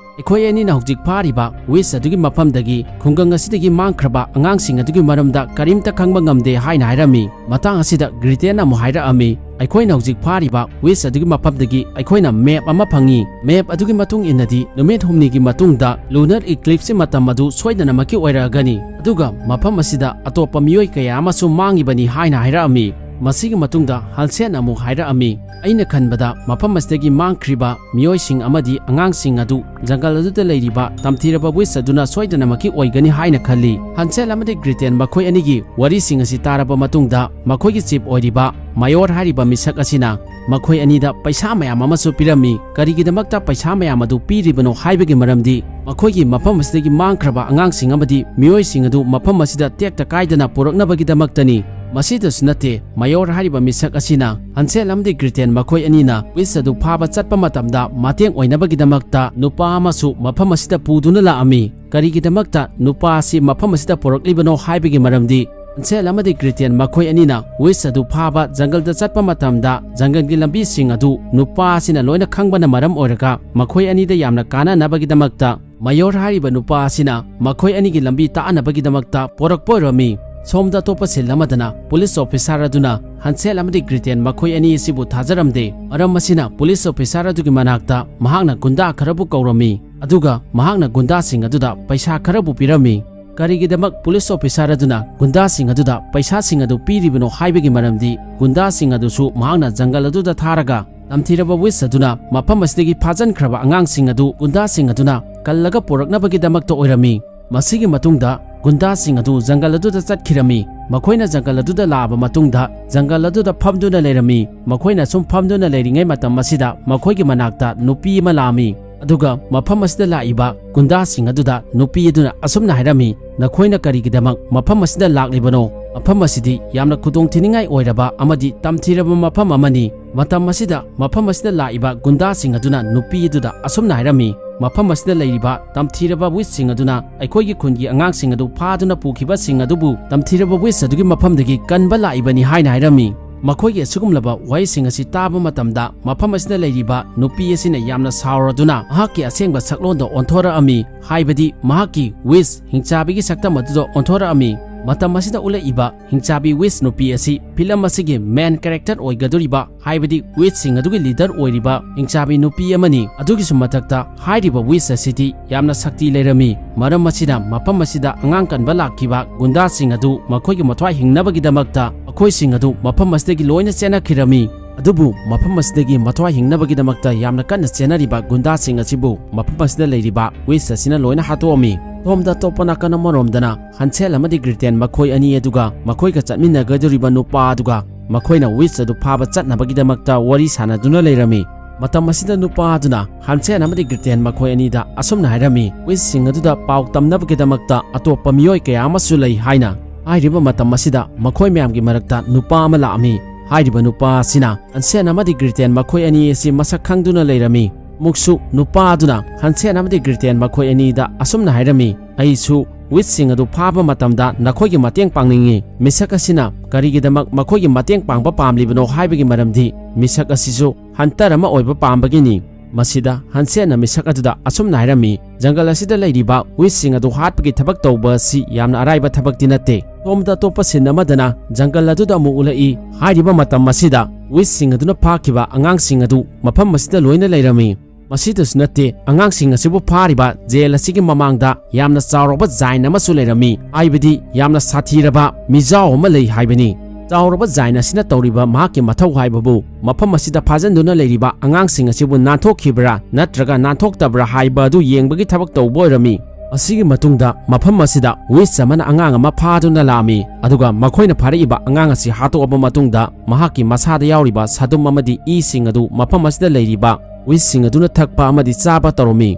"ꯑꯩꯈꯣꯏ ꯑꯅꯤꯅ ꯍꯧꯖꯤꯛ ꯐꯥꯔꯤꯕ ꯋꯤꯁ ꯑꯗꯨꯒꯤ ꯃꯐꯝꯗꯒꯤ ꯈꯨꯡꯒꯪ ꯑꯁꯤꯗꯒꯤ ꯃꯥꯡꯈ꯭ꯔꯕ ꯑꯉꯥꯡꯁꯤꯡ ꯑꯗꯨꯒꯤ ꯃꯔꯝꯗ ꯀꯔꯤꯝꯇ ꯈꯪꯕ ꯉꯝꯗꯦ" ꯍꯥꯏꯅ ꯍꯥꯏꯔꯝꯃꯤ꯫ ꯃꯇꯥꯡ ꯑꯁꯤꯗ ꯒ꯭ꯔꯤꯇꯦꯟꯅ ꯑꯃꯨꯛ ꯍꯥꯏꯔꯛꯑꯝꯃꯤ, "ꯑꯩꯈꯣꯏꯅ ꯍꯧꯖꯤꯛ ꯐꯥꯔꯤꯕ ꯋꯤꯁ ꯑꯗꯨꯒꯤ ꯃꯐꯝꯗꯒꯤ ꯑꯩꯈꯣꯏꯅ ꯃꯦꯞ ꯑꯃ ꯐꯪꯉꯤ꯫ ꯃꯦꯞ ꯑꯗꯨꯒꯤ ꯃꯇꯨꯡ ꯏꯟꯅꯗꯤ ꯅꯨꯃꯤꯠ ꯍꯨꯝꯅꯤꯒꯤ ꯃꯇꯨꯡꯗ ꯂꯨꯅꯔ ꯏꯀ꯭ꯂꯤꯞꯁꯀꯤ ꯃꯇꯝ ꯑꯗꯨ ꯁꯣꯏꯗꯅꯃꯛꯀꯤ ꯑꯣꯏꯔꯛꯑꯒꯅꯤ꯫ ꯑꯗꯨꯒ ꯃꯐꯝ ꯑꯁꯤꯗ ꯑꯇꯣꯞꯄ ꯃꯤꯑꯣꯏ ꯀꯌꯥ ꯑꯃꯁꯨ ꯃꯥꯡꯉꯤꯕꯅꯤ" ꯍꯥꯏꯅ ꯍꯥꯏꯔꯛꯑꯝꯃꯤ꯫ ꯃꯁꯤꯒꯤ ꯃꯇꯨꯡꯗ ꯍꯟꯁꯦꯟꯅ ꯑꯃꯨꯛ ꯍꯥꯏꯔꯛꯑꯝꯃꯤ, "ꯑꯩꯅ ꯈꯟꯕꯗ ꯃꯐꯝ ꯑꯁꯤꯗꯒꯤ ꯃꯥꯡꯈ꯭ꯔꯤꯕ ꯃꯤꯑꯣꯏꯁꯤꯡ ꯑꯃꯗꯤ ꯑꯉꯥꯡꯁꯤꯡ ꯑꯗꯨ ꯖꯪꯒꯜ ꯑꯗꯨꯗ ꯂꯩꯔꯤꯕ ꯇꯝꯊꯤꯔꯕ ꯋꯤꯁ ꯑꯗꯨꯅ ꯁꯣꯏꯗꯅꯃꯛꯀꯤ ꯑꯣꯏꯒꯅꯤ ꯍꯥꯏꯅ ꯈꯜꯂꯤ꯫" ꯍꯟꯁꯦꯟ ꯑꯃꯗꯤ ꯒ꯭ꯔꯤꯇꯦꯟ ꯃꯈꯣꯏ ꯑꯅꯤꯒꯤ ꯋꯥꯔꯤꯁꯤꯡ ꯑꯁꯤ ꯇꯥꯔꯕ ꯃꯇꯨꯡꯗ ꯃꯈꯣꯏꯒꯤ ꯆꯤꯞ ꯑꯣꯏꯔꯤꯕ ꯃꯥꯌꯣꯔ ꯍꯥꯏꯔꯤꯕ ꯃꯤꯁꯛ ꯑꯁꯤꯅ ꯃꯈꯣꯏ ꯑꯅꯤꯗ ꯄꯩꯁꯥ ꯃꯌꯥꯝ ꯑꯃꯁꯨ ꯄꯤꯔꯝꯃꯤ꯫ ꯀꯔꯤꯒꯤꯗꯃꯛꯇ ꯄꯩꯁꯥ ꯃꯌꯥꯝ ꯑꯗꯨ ꯄꯤꯔꯤꯕꯅꯣ ꯍꯥꯏꯕꯒꯤ ꯃꯔꯝꯗꯤ ꯃꯈꯣꯏꯒꯤ ꯃꯐꯝ ꯑꯁꯤꯗꯒꯤ ꯃꯥꯡꯈ꯭ꯔꯕ ꯑꯉꯥꯡꯁꯤꯡ ꯑꯃꯗꯤ ꯃꯤꯑꯣꯏꯁꯤꯡ ꯑꯗꯨ ꯃꯐꯝ ꯑꯁꯤꯗ ꯇꯦꯛꯇ ꯀꯥꯏꯗꯅ ꯄꯨꯔꯛꯅꯕꯒꯤꯗꯃꯛꯇꯅꯤ꯫ ꯃꯁꯤꯗꯁꯨ ꯅꯠꯇꯦ, ꯃꯥꯌꯣꯔ ꯍꯥꯏꯔꯤꯕ ꯃꯤꯁꯛ ꯑꯁꯤꯅ ꯍꯟꯁꯦꯟ ꯑꯃꯗꯤ ꯒ꯭ꯔꯤꯇꯦꯟ ꯃꯈꯣꯏ ꯑꯅꯤꯅ ꯋꯤꯁ ꯑꯗꯨ ꯐꯥꯕ ꯆꯠꯄ ꯃꯇꯝꯗ ꯃꯇꯦꯡ ꯑꯣꯏꯅꯕꯒꯤꯗꯃꯛꯇ ꯅꯨꯄꯥ ꯑꯃꯁꯨ ꯃꯐꯝ ꯑꯁꯤꯗ ꯄꯨꯗꯨꯅ ꯂꯥꯛꯑꯝꯃꯤ꯫ ꯀꯔꯤꯒꯤꯗꯃꯛꯇ ꯅꯨꯄꯥ ꯑꯁꯤ ꯃꯐꯝ ꯑꯁꯤꯗ ꯄꯨꯔꯛꯂꯤꯕꯅꯣ ꯍꯥꯏꯕꯒꯤ ꯃꯔꯝꯗꯤ ꯍꯟꯁꯦꯟ ꯑꯃꯗꯤ ꯒ꯭ꯔꯤꯇꯦꯟ ꯃꯈꯣꯏ ꯑꯅꯤꯅ ꯋꯤꯁ ꯑꯗꯨ ꯐꯥꯕ ꯖꯪꯒꯜꯗ ꯆꯠꯄ ꯃꯇꯝꯗ ꯖꯪꯒꯜꯒꯤ ꯂꯝꯕꯤꯁꯤꯡ ꯑꯗꯨ ꯅꯨꯄꯥ ꯑꯁꯤꯅ ꯂꯣꯏꯅ ꯈꯪꯕꯅ ꯃꯔꯝ ꯑꯣꯏꯔꯒ ꯃꯈꯣꯏ ꯑꯅꯤꯗ ꯌꯥꯝꯅ ꯀꯥꯟꯅꯅꯕꯒꯤꯗꯃꯛꯇ ꯃꯥꯌꯣꯔ ꯍꯥꯏꯔꯤꯕ ꯅꯨꯄꯥ ꯑꯁꯤꯅ ꯃꯈꯣꯏ ꯑꯅꯤꯒꯤ ꯂꯝꯕꯤ ꯇꯥꯛꯅꯕꯒꯤꯗꯃꯛꯇ ꯄꯣꯔꯛꯄ ꯑꯣꯏꯔꯝꯃꯤ꯫ ꯁꯣꯝꯗ ꯑꯇꯣꯞꯄ ꯁꯤꯟ ꯑꯃꯗꯅ ꯄꯨꯂꯤꯁ ꯑꯣꯐꯤꯁꯥꯔ ꯑꯗꯨꯅ ꯍꯟꯁꯦꯟ ꯑꯃꯗꯤ ꯒ꯭ꯔꯤꯇꯦꯟ ꯃꯈꯣꯏ ꯑꯅꯤ ꯑꯁꯤꯕꯨ ꯊꯥꯖꯔꯝꯗꯦ꯫ ꯃꯔꯝ ꯑꯁꯤꯅ ꯄꯨꯂꯤꯁ ꯑꯣꯐꯤꯁꯥꯔ ꯑꯗꯨꯒꯤ ꯃꯅꯥꯛꯇ ꯃꯍꯥꯛꯅ ꯒꯨꯟꯗꯥ ꯈꯔꯕꯨ ꯀꯧꯔꯝꯃꯤ, ꯑꯗꯨꯒ ꯃꯍꯥꯛꯅ ꯒꯨꯟꯗꯥꯁꯤꯡ ꯑꯗꯨꯗ ꯄꯩꯁꯥ ꯈꯔꯕꯨ ꯄꯤꯔꯝꯃꯤ꯫ ꯀꯔꯤꯒꯤꯗꯃꯛ ꯄꯨꯂꯤꯁ ꯑꯣꯐꯤꯁꯥꯔ ꯑꯗꯨꯅ ꯒꯨꯟꯗꯥꯁꯤꯡ ꯑꯗꯨꯗ ꯄꯩꯁꯥꯁꯤꯡ ꯑꯗꯨ ꯄꯤꯔꯤꯕꯅꯣ ꯍꯥꯏꯕꯒꯤ ꯃꯔꯝꯗꯤ ꯒꯨꯟꯗꯥꯁꯤꯡ ꯑꯗꯨꯁꯨ ꯃꯍꯥꯛꯅ ꯖꯪꯒꯜ ꯑꯗꯨꯗ ꯊꯥꯔꯒ ꯇꯝꯊꯤꯔꯕ ꯋꯤꯁ ꯑꯗꯨꯅ ꯃꯐꯝ ꯑꯁꯤꯗꯒꯤ ꯐꯥꯖꯟꯈ꯭ꯔꯕ ꯑꯉꯥꯡꯁꯤꯡ ꯑꯗꯨ ꯒꯨꯟꯗꯥꯁꯤꯡ ꯑꯗꯨꯅ ꯀꯜꯂꯒ ꯄꯨꯔꯛꯅꯕꯒꯤꯗꯃꯛꯇ ꯑꯣꯏꯔꯝꯃꯤ꯫ ꯃꯁꯤꯒꯤ ꯃꯇꯨꯡꯗ ꯒꯨꯟꯗꯥꯁꯤꯡ ꯑꯗꯨ ꯖꯪꯒꯜ ꯑꯗꯨꯗ ꯆꯠꯈꯤꯔꯝꯃꯤ꯫ ꯃꯈꯣꯏꯅ ꯖꯪꯒꯜ ꯑꯗꯨꯗ ꯂꯥꯛꯑꯕ ꯃꯇꯨꯡꯗ ꯖꯪꯒꯜ ꯑꯗꯨꯗ ꯐꯝꯗꯨꯅ ꯂꯩꯔꯝꯃꯤ꯫ ꯃꯈꯣꯏꯅ ꯁꯨꯝ ꯐꯝꯗꯨꯅ ꯂꯩꯔꯤꯉꯩ ꯃꯇꯝ ꯑꯁꯤꯗ ꯃꯈꯣꯏꯒꯤ ꯃꯅꯥꯛꯇ ꯅꯨꯄꯤ ꯑꯃ ꯂꯥꯛꯑꯝꯃꯤ꯫ ꯑꯗꯨꯒ ꯃꯐꯝ ꯑꯁꯤꯗ ꯂꯥꯛꯏꯕ ꯒꯨꯟꯗꯥꯁꯤꯡ ꯑꯗꯨꯗ ꯅꯨꯄꯤ ꯑꯗꯨꯅ ꯑꯁꯨꯝꯅ ꯍꯥꯏꯔꯝꯃꯤ, "ꯅꯈꯣꯏꯅ ꯀꯔꯤꯒꯤꯗꯃꯛ ꯃꯐꯝ ꯑꯁꯤꯗ ꯂꯥꯛꯂꯤꯕꯅꯣ? ꯃꯐꯝ ꯑꯁꯤꯗꯤ ꯌꯥꯝꯅ ꯈꯨꯗꯣꯡꯊꯤꯅꯤꯡꯉꯥꯏ ꯑꯣꯏꯔꯕ ꯑꯃꯗꯤ ꯇꯝꯊꯤꯔꯕ ꯃꯐꯝ ꯑꯃꯅꯤ꯫" ꯃꯇꯝ ꯑꯁꯤꯗ ꯃꯐꯝ ꯑꯁꯤꯗ ꯂꯥꯛꯏꯕ ꯒꯨꯟꯗꯥꯁꯤꯡ ꯑꯗꯨꯅ ꯅꯨꯄꯤ ꯑꯗꯨꯗ ꯑꯁꯨꯝꯅ ꯍꯥꯏꯔꯝꯃꯤ, ꯃꯐꯝ ꯑꯁꯤꯗ ꯂꯩꯔꯤꯕ ꯇꯝꯊꯤꯔꯕ witchꯁꯤꯡ ꯑꯗꯨꯅ ꯑꯩꯈꯣꯏꯒꯤ ꯈꯨꯟꯒꯤ ꯑꯉꯥꯡꯁꯤꯡ ꯑꯗꯨ ꯐꯥꯗꯨꯅ ꯄꯨꯈꯤꯕꯁꯤꯡ ꯑꯗꯨꯕꯨ ꯇꯝꯊꯤꯔꯕ witch ꯑꯗꯨꯒꯤ ꯃꯐꯝꯗꯒꯤ ꯀꯟꯕ ꯂꯥꯛꯏꯕꯅꯤ ꯍꯥꯏꯅ ꯍꯥꯏꯔꯝꯃꯤ꯫ ꯃꯈꯣꯏꯒꯤ ꯑꯁꯤꯒꯨꯝꯂꯕ ꯋꯥꯍꯩꯁꯤꯡ ꯑꯁꯤ ꯇꯥꯕ ꯃꯇꯝꯗ ꯃꯐꯝ ꯑꯁꯤꯗ ꯂꯩꯔꯤꯕ ꯅꯨꯄꯤ ꯑꯁꯤꯅ ꯌꯥꯝꯅ ꯁꯥꯎꯔꯗꯨꯅ ꯃꯍꯥꯛꯀꯤ ꯑꯁꯦꯡꯕ ꯁꯛꯂꯣꯟꯗ ꯑꯣꯟꯊꯣꯔꯛꯑꯝꯃꯤ, ꯍꯥꯏꯕꯗꯤ ꯃꯍꯥꯛꯀꯤ witch ꯍꯤꯡꯆꯥꯕꯤꯒꯤ ꯁꯛꯇꯝ ꯑꯗꯨꯗ ꯑꯣꯟꯊꯣꯔꯛꯑꯝꯃꯤ꯫ ꯃꯇꯝ ꯑꯁꯤꯗ ꯎꯠꯂꯛꯏꯕ ꯍꯤꯡꯆꯥꯕꯤ witch ꯅꯨꯄꯤ ꯑꯁꯤ ꯐꯤꯂꯝ ꯑꯁꯤꯒꯤ main character ꯑꯣꯏꯒꯗꯧꯔꯤꯕ, ꯍꯥꯏꯕꯗꯤ witchꯁꯤꯡ ꯑꯗꯨꯒꯤ leader ꯑꯣꯏꯔꯤꯕ ꯍꯤꯡꯆꯥꯕꯤ ꯅꯨꯄꯤ ꯑꯃꯅꯤ꯫ ꯑꯗꯨꯒꯤꯁꯨ ꯃꯊꯛꯇ ꯍꯥꯏꯔꯤꯕ witch ꯑꯁꯤꯗꯤ ꯌꯥꯝꯅ ꯁꯛꯇꯤ ꯂꯩꯔꯝꯃꯤ꯫ ꯃꯔꯝ ꯑꯁꯤꯅ ꯃꯐꯝ ꯑꯁꯤꯗ ꯑꯉꯥꯡ ꯀꯟꯕ ꯂꯥꯛꯈꯤꯕ ꯒꯨꯟꯗꯥꯁꯤꯡ ꯑꯗꯨ ꯃꯈꯣꯏꯒꯤ ꯃꯊ꯭ꯋꯥꯏ ꯍꯤꯡꯅꯕꯒꯤꯗꯃꯛꯇ ꯃꯈꯣꯏꯁꯤꯡ ꯑꯗꯨ ꯃꯐꯝ ꯑꯁꯤꯗꯒꯤ ꯂꯣꯏꯅ ꯆꯦꯟꯅꯈꯤꯔꯝꯃꯤ꯫ ꯑꯗꯨꯕꯨ ꯃꯐꯝ ꯑꯁꯤꯗꯒꯤ ꯃꯊ꯭ꯋꯥꯏ ꯍꯤꯡꯅꯕꯒꯤꯗꯃꯛꯇ ꯌꯥꯝꯅ ꯀꯟꯅ ꯆꯦꯟꯅꯔꯤꯕ ꯒꯨꯟꯗꯥꯁꯤꯡ ꯑꯁꯤꯕꯨ ꯃꯐꯝ ꯑꯁꯤꯗ ꯂꯩꯔꯤꯕ witch ꯑꯁꯤꯅ ꯂꯣꯏꯅ ꯍꯥꯠꯇꯣꯛꯑꯝꯃꯤ꯫ ꯁꯣꯝꯗ ꯑꯇꯣꯞꯄ ꯅꯥꯀꯟ ꯑꯃꯔꯣꯝꯗꯅ ꯍꯟꯁꯦꯜ ꯑꯃꯗꯤ ꯒ꯭ꯔꯤꯇꯦꯟ ꯃꯈꯣꯏ ꯑꯅꯤ ꯑꯗꯨꯒ ꯃꯈꯣꯏꯒ ꯆꯠꯃꯤꯟꯅꯒꯗꯧꯔꯤꯕ ꯅꯨꯄꯥ ꯑꯗꯨꯒ ꯃꯈꯣꯏꯅ witch ꯑꯗꯨ ꯐꯥꯕ ꯆꯠꯅꯕꯒꯤꯗꯃꯛꯇ ꯋꯥꯔꯤ ꯁꯥꯟꯅꯗꯨꯅ ꯂꯩꯔꯝꯃꯤ꯫ ꯃꯇꯝ ꯑꯁꯤꯗ ꯅꯨꯄꯥ ꯑꯗꯨꯅ ꯍꯟꯁꯦꯟ ꯑꯃꯗꯤ ꯒ꯭ꯔꯤꯇꯦꯟ ꯃꯈꯣꯏ ꯑꯅꯤꯗ ꯑꯁꯨꯝꯅ ꯍꯥꯏꯔꯝꯃꯤ, "Witchꯁꯤꯡ ꯑꯗꯨꯗ ꯄꯥꯎ ꯇꯝꯅꯕꯒꯤꯗꯃꯛꯇ ꯑꯇꯣꯞꯄ ꯃꯤꯑꯣꯏ ꯀꯌꯥ ꯑꯃꯁꯨ ꯂꯩ" ꯍꯥꯏꯅ꯫ ꯍꯥꯏꯔꯤꯕ ꯃꯇꯝ ꯑꯁꯤꯗ ꯃꯈꯣꯏ ꯃꯌꯥꯝꯒꯤ ꯃꯔꯛꯇ ꯅꯨꯄꯥ ꯑꯃ ꯂꯥꯛꯑꯝꯃꯤ꯫ ꯍꯥꯏꯔꯤꯕ ꯅꯨꯄꯥ ꯑꯁꯤꯅ ꯍꯟꯁꯦꯟ ꯑꯃꯗꯤ ꯒ꯭ꯔꯤꯇꯦꯟ ꯃꯈꯣꯏ ꯑꯅꯤ ꯑꯁꯤ ꯃꯁꯛ ꯈꯪꯗꯨꯅ ꯂꯩꯔꯝꯃꯤ꯫ ꯑꯃꯨꯛꯁꯨ ꯅꯨꯄꯥ ꯑꯗꯨꯅ ꯍꯟꯁꯦꯟ ꯑꯃꯗꯤ ꯒ꯭ꯔꯤꯇꯦꯟ ꯃꯈꯣꯏ ꯑꯅꯤꯗ ꯑꯁꯨꯝꯅ ꯍꯥꯏꯔꯝꯃꯤ, "ꯑꯩꯁꯨ ꯋꯤꯠꯁꯤꯡ ꯑꯗꯨ ꯐꯥꯕ ꯃꯇꯝꯗ ꯅꯈꯣꯏꯒꯤ ꯃꯇꯦꯡ ꯄꯥꯡꯅꯤꯡꯏ꯫" ꯃꯤꯁꯛ ꯑꯁꯤꯅ ꯀꯔꯤꯒꯤꯗꯃꯛ ꯃꯈꯣꯏꯒꯤ ꯃꯇꯦꯡ ꯄꯥꯡꯕ ꯄꯥꯝꯂꯤꯕꯅꯣ ꯍꯥꯏꯕꯒꯤ ꯃꯔꯝꯗꯤ ꯃꯤꯁꯛ ꯑꯁꯤꯁꯨ ꯍꯟꯇꯔ ꯑꯃ ꯑꯣꯏꯕ ꯄꯥꯝꯕꯒꯤꯅꯤ꯫ ꯃꯁꯤꯗ ꯍꯟꯁꯦꯟꯅ ꯃꯤꯁꯛ ꯑꯗꯨꯗ ꯑꯁꯨꯝꯅ ꯍꯥꯏꯔꯝꯃꯤ, "ꯖꯪꯒꯜ ꯑꯁꯤꯗ ꯂꯩꯔꯤꯕ ꯋꯤꯠꯁꯤꯡ ꯑꯗꯨ ꯍꯥꯠꯄꯒꯤ ꯊꯕꯛ ꯇꯧꯕ ꯑꯁꯤ ꯌꯥꯝꯅ ꯑꯔꯥꯏꯕ ꯊꯕꯛꯇꯤ ꯅꯠꯇꯦ꯫" ꯁꯣꯝꯗ ꯑꯇꯣꯞꯄ ꯁꯤꯟ ꯑꯃꯗꯅ ꯖꯪꯒꯜ ꯑꯗꯨꯗ ꯑꯃꯨꯛ ꯎꯠꯂꯛꯏ꯫ ꯍꯥꯏꯔꯤꯕ ꯃꯇꯝ ꯑꯁꯤꯗ ꯋꯤꯠꯁꯤꯡ ꯑꯗꯨꯅ ꯐꯥꯈꯤꯕ ꯑꯉꯥꯡꯁꯤꯡ ꯑꯗꯨ ꯃꯐꯝ ꯑꯁꯤꯗ ꯂꯣꯏꯅ ꯂꯩꯔꯝꯃꯤ꯫ ꯃꯁꯤꯗꯁꯨ ꯅꯠꯇꯦ, ꯑꯉꯥꯡꯁꯤꯡ ꯑꯁꯤꯕꯨ ꯐꯥꯔꯤꯕ ꯖꯦꯜ ꯑꯁꯤꯒꯤ ꯃꯃꯥꯡꯗ ꯌꯥꯝꯅ ꯆꯥꯎꯔꯕ ꯖꯥꯏꯟ ꯑꯃꯁꯨ ꯂꯩꯔꯝꯃꯤ, ꯍꯥꯏꯕꯗꯤ ꯌꯥꯝꯅ ꯁꯥꯊꯤꯔꯕ ꯃꯤꯖꯥꯎ ꯑꯃ ꯂꯩ ꯍꯥꯏꯕꯅꯤ꯫ ꯆꯥꯎꯔꯕ ꯖꯥꯏꯟ ꯑꯁꯤꯅ ꯇꯧꯔꯤꯕ ꯃꯍꯥꯛꯀꯤ ꯃꯊꯧ ꯍꯥꯏꯕꯕꯨ ꯃꯐꯝ ꯑꯁꯤꯗ ꯐꯥꯖꯤꯟꯗꯨꯅ ꯂꯩꯔꯤꯕ ꯑꯉꯥꯡꯁꯤꯡ ꯑꯁꯤꯕꯨ ꯅꯥꯟꯊꯣꯛꯈꯤꯕ꯭ꯔꯥ ꯅꯠꯇ꯭ꯔꯒ ꯅꯥꯟꯊꯣꯛꯇꯕ꯭ꯔꯥ ꯍꯥꯏꯕ ꯑꯗꯨ ꯌꯦꯡꯕꯒꯤ ꯊꯕꯛ ꯇꯧꯕ ꯑꯣꯏꯔꯝꯃꯤ꯫ ꯑꯁꯤꯒꯤ ꯃꯇꯨꯡꯗ ꯃꯐꯝ ꯑꯁꯤꯗ ꯋꯤꯠꯁ ꯑꯃꯅ ꯑꯉꯥꯡ ꯑꯃ ꯐꯥꯗꯨꯅ ꯂꯥꯛꯑꯝꯃꯤ, ꯑꯗꯨꯒ ꯃꯈꯣꯏꯅ ꯐꯥꯔꯛꯏꯕ ꯑꯉꯥꯡ ꯑꯁꯤ ꯍꯥꯠꯇꯣꯛꯑꯕ ꯃꯇꯨꯡꯗ ꯃꯍꯥꯛꯀꯤ ꯃꯁꯥꯗ ꯌꯥꯎꯔꯤꯕ ꯁꯥꯗꯨꯝ ꯑꯃꯗꯤ ꯏꯁꯤꯡ ꯑꯗꯨ ꯃꯐꯝ ꯑꯁꯤꯗ ꯂꯩꯔꯤꯕ ꯋꯤꯠꯁꯤꯡ ꯑꯗꯨꯅ ꯊꯛꯄ ꯑꯃꯗꯤ ꯆꯥꯕ ꯇꯧꯔꯝꯃꯤ꯫